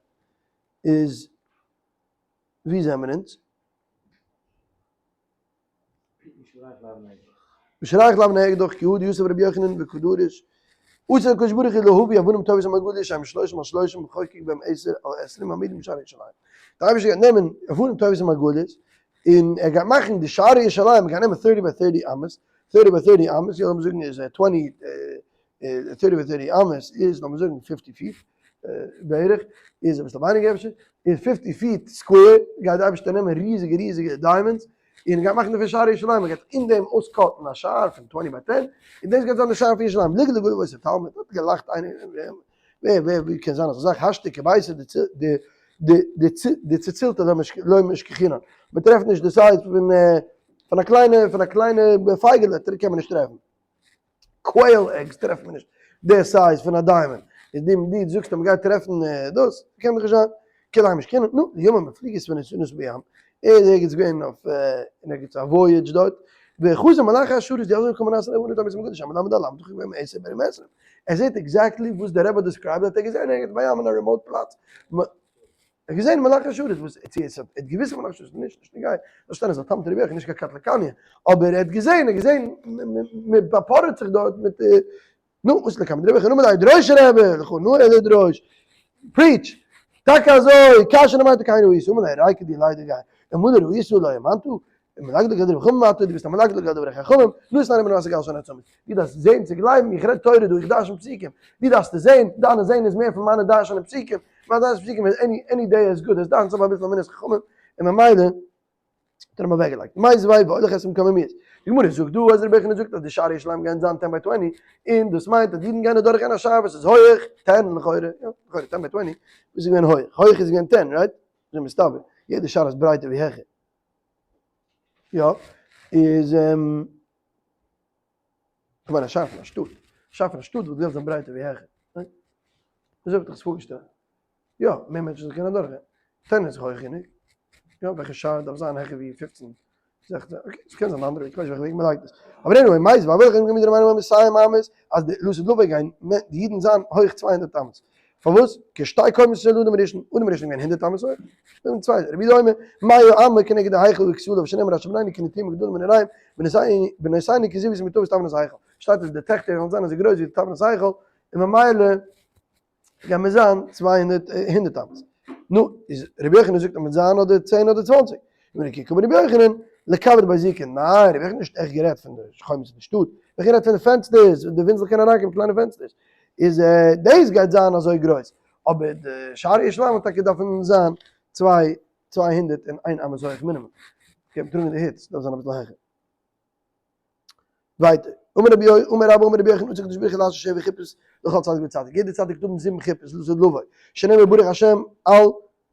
איז ווי זעמער אונז? ושרייך לאבני אקדח כי הוא דיוסף רבי יוחנן וקדורש אצל הקדוש ברוך הוא להביא אבנים טובות המרגליות שהם שלושים על שלושים וחוקק בהם עשר על עשרים עמידים בשערי ירושלים. דער אייבערשטער גייט נעמען אבנים טובות המרגליות און ער גייט מאכן די שערי ירושלים, ער גייט נעמען thirty by thirty אמות, thirty by thirty אמות, יא לאמיר זאגן איז twenty, thirty by thirty אמות איז לאמיר זאגן fifty feet בערך, איז אביסל ווייניגער אפשר, איז fifty feet square, גייט די אייבערשטער נעמען ריזיגע ריזיגע diamonds, און גייט מאכן דערפון שער ירושלים, ער גייט אין דעם אויס cut ן א שער פון twenty by ten, און דאס גייט זיין די שער פון ירושלים, לגלג עליו אותו תלמיד, האט געלאכט איינער, ווער ווער ווי קען זיין אזא זאך, השתא כביתא דצלצילתא לא משכחינן, מען טרעפט נישט די size פון פון א קליינע פון א קליינע פייגעלע קען מען נישט טרעפן. quail eggs טרעפט מען נישט די size פון א diamond, איז די די זאגסט אז מ'גייט טרעפן דאס, קען דאך נישט זיין, כדי משכנין, נו, די ימים מפליגות ונתונות בים, ער איז ערגעץ געווען אויף אין ערגעץ א voyage דארט, וחזו מלאכי השרת די אזוי קומען אריין אבנים טובות המרגליות שהם ל' על ל' וחוקק בהם עשר בערים עשרים, ער זעט exactly וואס דער רבי האט described האט ער געזען ערגעץ בים אין א remote פלאץ, ער האט געזען מלאכי השרת וואס צו עס האט געוויסע מלאכי השרת נישט נישט נוגע זאל שטיין אז א תלמיד רבי יוחנן נישט קיין קטלא קניא אבער ער האט געזען ער האט געזען מען באפארעט זיך דארט מיט נו וואס לקמיה דרבי יוחנן אמר ליה דרוש רבי לכו נו אלא דרוש preach טאקע אזוי כאשר אמרת כן ראית אמר ליה רייקא די ליידיגייער אלמלא ראית לא האמנת מלגלג על דברי חכמים אתה, דו ביסט א מלגלג על דברי חכמים, נתן עליהם מנהל סגל שונא צומות. דו דארפסט זען צו גלייבן, איך רעד תורה דא, איך דרשן פסוקים, דו דארפסט עס זען, דיינע זען איז מער פון מיינע דרש'נען פסוקים, מיין דרש'נען פסוקים איז any any day is good, עס דארף זיין אביסל אמונת חכמים, און ממילא האט ער אים אוועקגעלייגט. מיתיבי והולך את מקוממיות. די גמרא זאגט דא אז רבי יוחנן זאגט אז די שערי ירושלים גייען זיין ten by twenty, און דאס מיינט אז אידן גייען אדורך גיין א שער וואס איז הויעך ten לכאורה, יא לכאורה ten by twenty, וואס איז געווען הויעך? הויעך איז געווען ten, right? אזוי מסתבר, יעדע שער איז ברייטער ווי העכער. יא, איז כ'מיין א שער פון א שטאט, שער פון א שטאט וואלט געדארפט זיין ברייטער ווי העכער, ניין? וויאזוי האב איך עס פארגעשטעלט? יא, מער מענטשן זאלן קענען אדורכגיין. ten איז הויך גענוג. יא, וועלכע שער דארף זיין העכער ווי פופצן, זעכצן, okay, ס'קען זיין די אנדערע וועג, כ'ווייס נישט וועלכע וועג מ'לייגט עס. אבער anyway, מיתיבי וועלכע איז געווען מיט מאתים אמות, אז די לעתיד לבוא גייען די אידן זיין הויך 200 אמות. פארוואס? כשתי קומות של אדם הראשון, אדם הראשון איז געווען הונדערט אמות הויך, און צוויי, רבי יהודה אומר, מאה אמה כנגד ההיכל וכתליו, שנאמר אשר בנינו כנטיעים וגדלים ונראים, בנותינו כזיוות ומוטבות תבנית ההיכל. שטייט אז די טעכטער וועלן זיין אזוי גרויס ווי די תבנית ההיכל, און ממילא גייען מיר זיין 200 הונדערט אמות. נו, איז רבי יוחנן זאגט אז מ'וועט זיין אדער צען אדער צוואנציג. און כי קאמר רבי יוחנן, לכבד בי זיקין, ניין, רבי יוחנן האט נישט עכט גערעדט פון די חומות אין די שטאט, רבי יוחנן רעדט פון די פענסטערס, די ווינט זאל קענען אריינקומען, קליינע פענסטערס. איז דאס גייט זיין אזוי גרויס, אבער די שערי ירושלים וועט טאקע דארפן זיין צוויי 201 אמות הויך מינימום, קען מען טראגן די היץ דארף זיין אביסל העכער. ווייטער, אמר רבי יוחנן, אמר רבא אמר רבי יוחנן עתיד הקדוש ברוך הוא לעשות שבע חופות לכל צדיק וצדיק, יעדער צדיק וועט האבן זיבן חופות לעתיד לבוא, שנאמר ברוך השם על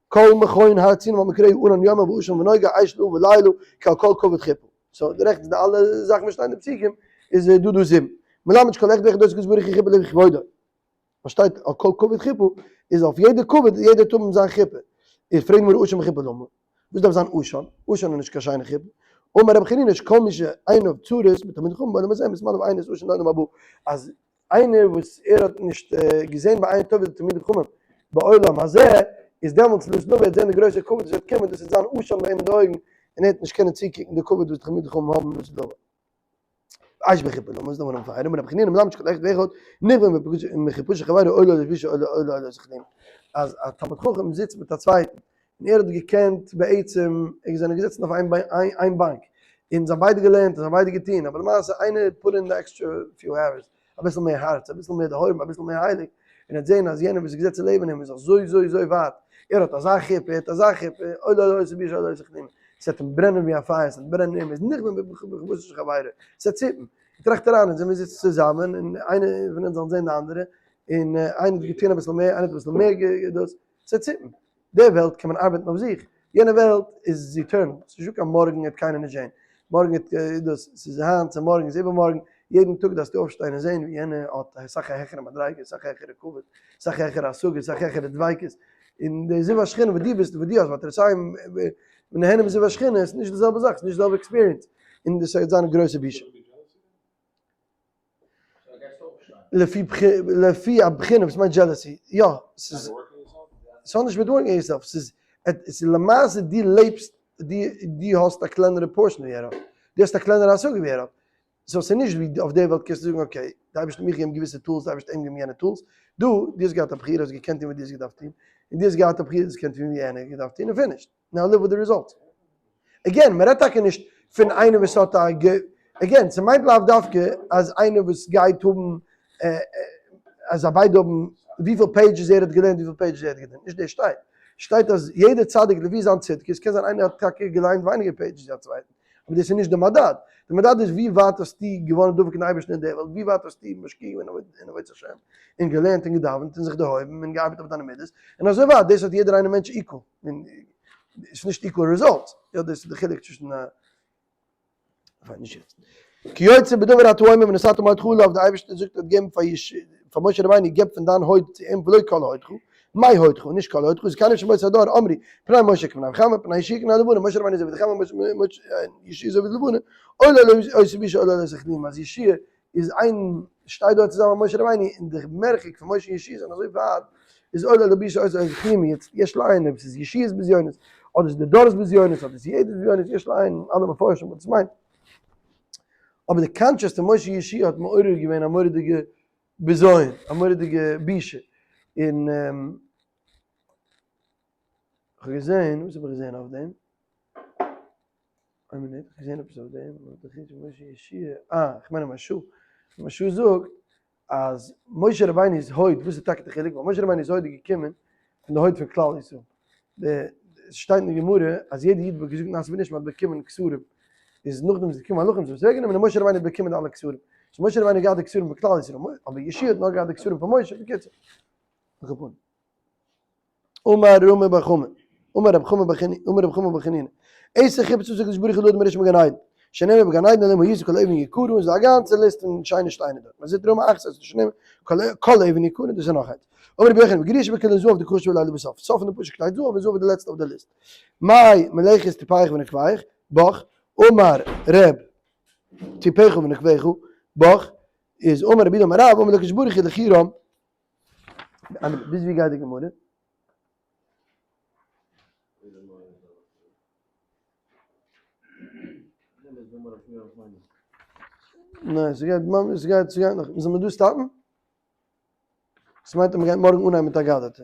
כל מכון הר ציון ועל מקראו ענן יומם ועשן ונוגה אש להבה לילה כי על כל כבוד חופה. so די רעכטס די אלע זאכן וואס שטייען אין די פסוקים איז דא דא זיבן. מלמד שכל אחד ואחד עושה הקדוש ברוך הוא חופה לפי כבודו. וואס שטייט על כל כבוד חופה איז אויף יעדע כבוד יעדער טאר האבן זיין חופה. איז פרעגט די גמרא עשן בחופה למה? וואס דארף זיין עשן? עשן איז נישט קיין שיינע חופה. אמר רבי חנינא שכל מי שעיניו צרות בתלמידי חכמים בעולם הזה מתמלא עינו עשן לעולם הבא. אז איינער וואס ער האט נישט געזען בעין טובה די תלמידי חכמים בעולם הזה, איז דעמאלטס לעתיד לבוא וועט זען די גרויסע כבוד וואס וועט קומען, דאס וועט זיין עשן ביי אים אין די אויגן, און ער וועט נישט קענען צוקוקן די כבוד וואס די תלמידי חכמים האבן לעתיד לבוא. אש בחופה למה איז דא פייער אמר רבי חנינא מלמד שכל אחד ואחד נכווה מחופתו של חברו אוי לו לבושה אוי לו אוי לו לתכלימה אז א תלמיד חכם זיצט מיט א צווייטן און ער האט געקענט בעצם, זיי זענען געזעצן אויף איין באנק, און זיי האבן ביידע געלערנט און זיי האבן ביידע געטון, אבער למעשה איינער put in the extra few hours, אביסל מער הארץ, אביסל מער דערהויבן, אביסל מער הייליג, און ער האט זען אז יענער וואס איז געזעצן לעבן אים איז אזוי אזוי אזוי ווייט, ער האט אזא חופה, ער האט אזא חופה, אוי לו לאותה בושה אוי לו לאותה כלימה, עס וועט אים ברענען ווי א פייער, עס וועט ברענען אים, ער איז נכווה מחופתו של חברו, עס וועט ציפן, טראכט אריין, אונז זעמיר זיצן צוזאמען, און איינער פון אונז זאל זען די אנדערע, און איינער האט געטון אביסל מער, איינער האט אביסל מער דאס, עס וועט ציפן. די וועלט קען מען ארבעטן אויף זיך, יענע וועלט איז eternal, ס'איז נישטא קיין מארגן וועט קיינער נישט זען, מארגן וועט דאס, ס'איז היינט, ס'איז מארגן, ס'איז איבערמארגן, יעדן טאג דארפסטו אויפשטיין און זען ווי יענער האט אסאך א העכערע מדריגה, אסאך העכערע כבוד, אסאך העכערע השגה, אסאך העכערע דביקות, און די זיו השכינה וואס דו ביסט, וואס דו האסט, ותרצם ונהנה מזיו השכינה, איז נישט די זעלבע זאך, ס'איז נישט די זעלבע experience, און דאס וועט זיין א גרויסע בושה. לפי לפי הבחינה וואס מיינט jealousy? יא, ס'איז ס'האט נישט מיט working yourself, ס'איז ס'איז למעשה דו לעבסט, דו האסט א קלענערע portion ווי ער האט, דו האסט א קלענערע השגה ווי ער האט, so ס'איז נישט ווי אויף די וועלט קענסטו זאגן okay, די אייבערשטער האט מיך געגעבן געוויסע tools, די אייבערשטער האט אים געגעבן יענע tools, דא, דו האסט געהאט א בחירה, האסט געקענט טון וואס דו האסט געדארפט טון, און דו האסט געהאט א בחירה, דו האסט געקענט טון ווי יענער האט געדארפט טון, און finished. Now live with the result. Again, מ'רעדט טאקע נישט פון איינער וואס האט א again, ס'מיינט לאו דווקא אז איינער וואס גייט האבן אז זיי ביידע האבן וויפיל pages ער האט געלערנט וויפיל pages ער האט געלערנט, נישט דאס שטייט. שטייט אז יעדער צדיק לפי זיין צדקות, קען זיין איינער האט טאקע געליינט ווייניגער pages ווי א צווייטן, אבער דאס איז נישט די מדד. די מדד איז ווי ווייט האסטו געווארן דבוק אין אייבערשטן אין די וועלט, ווי ווייט האסטו משקיע געווען אין עבודת השם, און געלערנט און געדאווענט און זיך דערהויבן און געארבעט אויף דיינע מידות, און אזוי ווייט, דאס האט יעדער איינער מענטש equal. און עס איז נישט equal result, יא דאס איז די חילוק צווישן א, פיין נישט יעצט. כיוצא בדבר אתה אומר ונתת מהודך עליו, די אייבערשטער זאגט האט געבן פאר יש פאר משה רבינו געב פון דיין הוד צו אים ולא כל הודך, מאי הודך, נישט כל הודך, זקנים של אותו הדור אמרו, פני משה כפני חמה, פני יהושע כפני לבנה, משה רבינו איז אזוי ווי די חמה, יהושע איז אזוי ווי די לבנה, אוי לו לעושה בושה אוי לו לעושה כלימה, אז יהושע איז איין שטייט דארט צוזאמען מיט משה רבינו און די מרחק פון משה און יהושע זענען אזוי ווייט איז אוי לו לבושה אוי לו לכלימה יעצט יש לעיין אויב ס'איז יהושע'ס בזיונות אדער ס'איז די דור'ס בזיונות אדער ס'איז יעדער'ס בזיונות יש לעיין אלע מפרשים וואס דאס מיינט אבער די contrast פון משה און יהושע האט מעורר געווען א מורא'דיגע בזיון א מורא'דיגע בושה און כ'האב געזען וואס האב איך געזען אויף דעם? איין מינוט, איך האב געזען עפעס אויף דעם, דער חידוש פון משה יהושע, אה, איך מיין מהרש"א, מהרש"א זאגט אז משה רבינו'ס הוד, וואס איז טאקע די חילוק, ווייל משה רבינו'ס הוד איז געקומען פון די הוד פון כלל ישראל, די, עס שטייט אין די גמרא אז יעדע איד וואס האט געזאגט נעשה ונשמע האט באקומען כתרים, איז נאכדעם איז געקומען מלאכים זיי האבן עס אוועקגענומען און משה רבינו האט באקומען די אלע כתרים, so משה רבינו האט געהאט די כתרים פון כלל ישראל, אבער יהושע האט נאר געהאט די כתרים פון משה, בקיצור. על כל פנים. אמר רמי בר חמא, אמר רב חמא בר חנינא, אמר רב חמא בר חנינא, עשר חיפש עשה הקדוש ברוך הוא לאדם הראשון בגן עדן, שנאמר בגן עדן אלהים הייתי כל אבן יקרה, און ס'איז דא א גאנצע ליסט פון שיינע שטיינער דארט, מזיט רמי אחת עשרה שנאמר כל אבן יקרה, דאס איז נאך איינס. אמר רבי יוחנן, בגרוע שבכולן זהב דקא חשיב עליה לבסוף, סוף פון די פסוק שטייט זהב און זהב איז די לעצטע אויף די ליסט. מאי מלאכת טיפיך ונקביך, בך, אמר ר' טיפיך ונקביך, בך, איז אמר רבי יהודה אמר רב, אמר לו הקדוש ברוך הוא לחירם, ביז ווי גייט די גמרא? ניין, ס'גייט ממש, ס'גייט, ס'גייט נאך, זאל מען דא stop ן? ס'מיינט אז מ'גייט מארגן אנהייבן מיט אגדתא.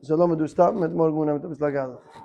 So לאמיר דא stop ן, מ'וועט מארגן אנהייבן מיט אביסל אגדתא.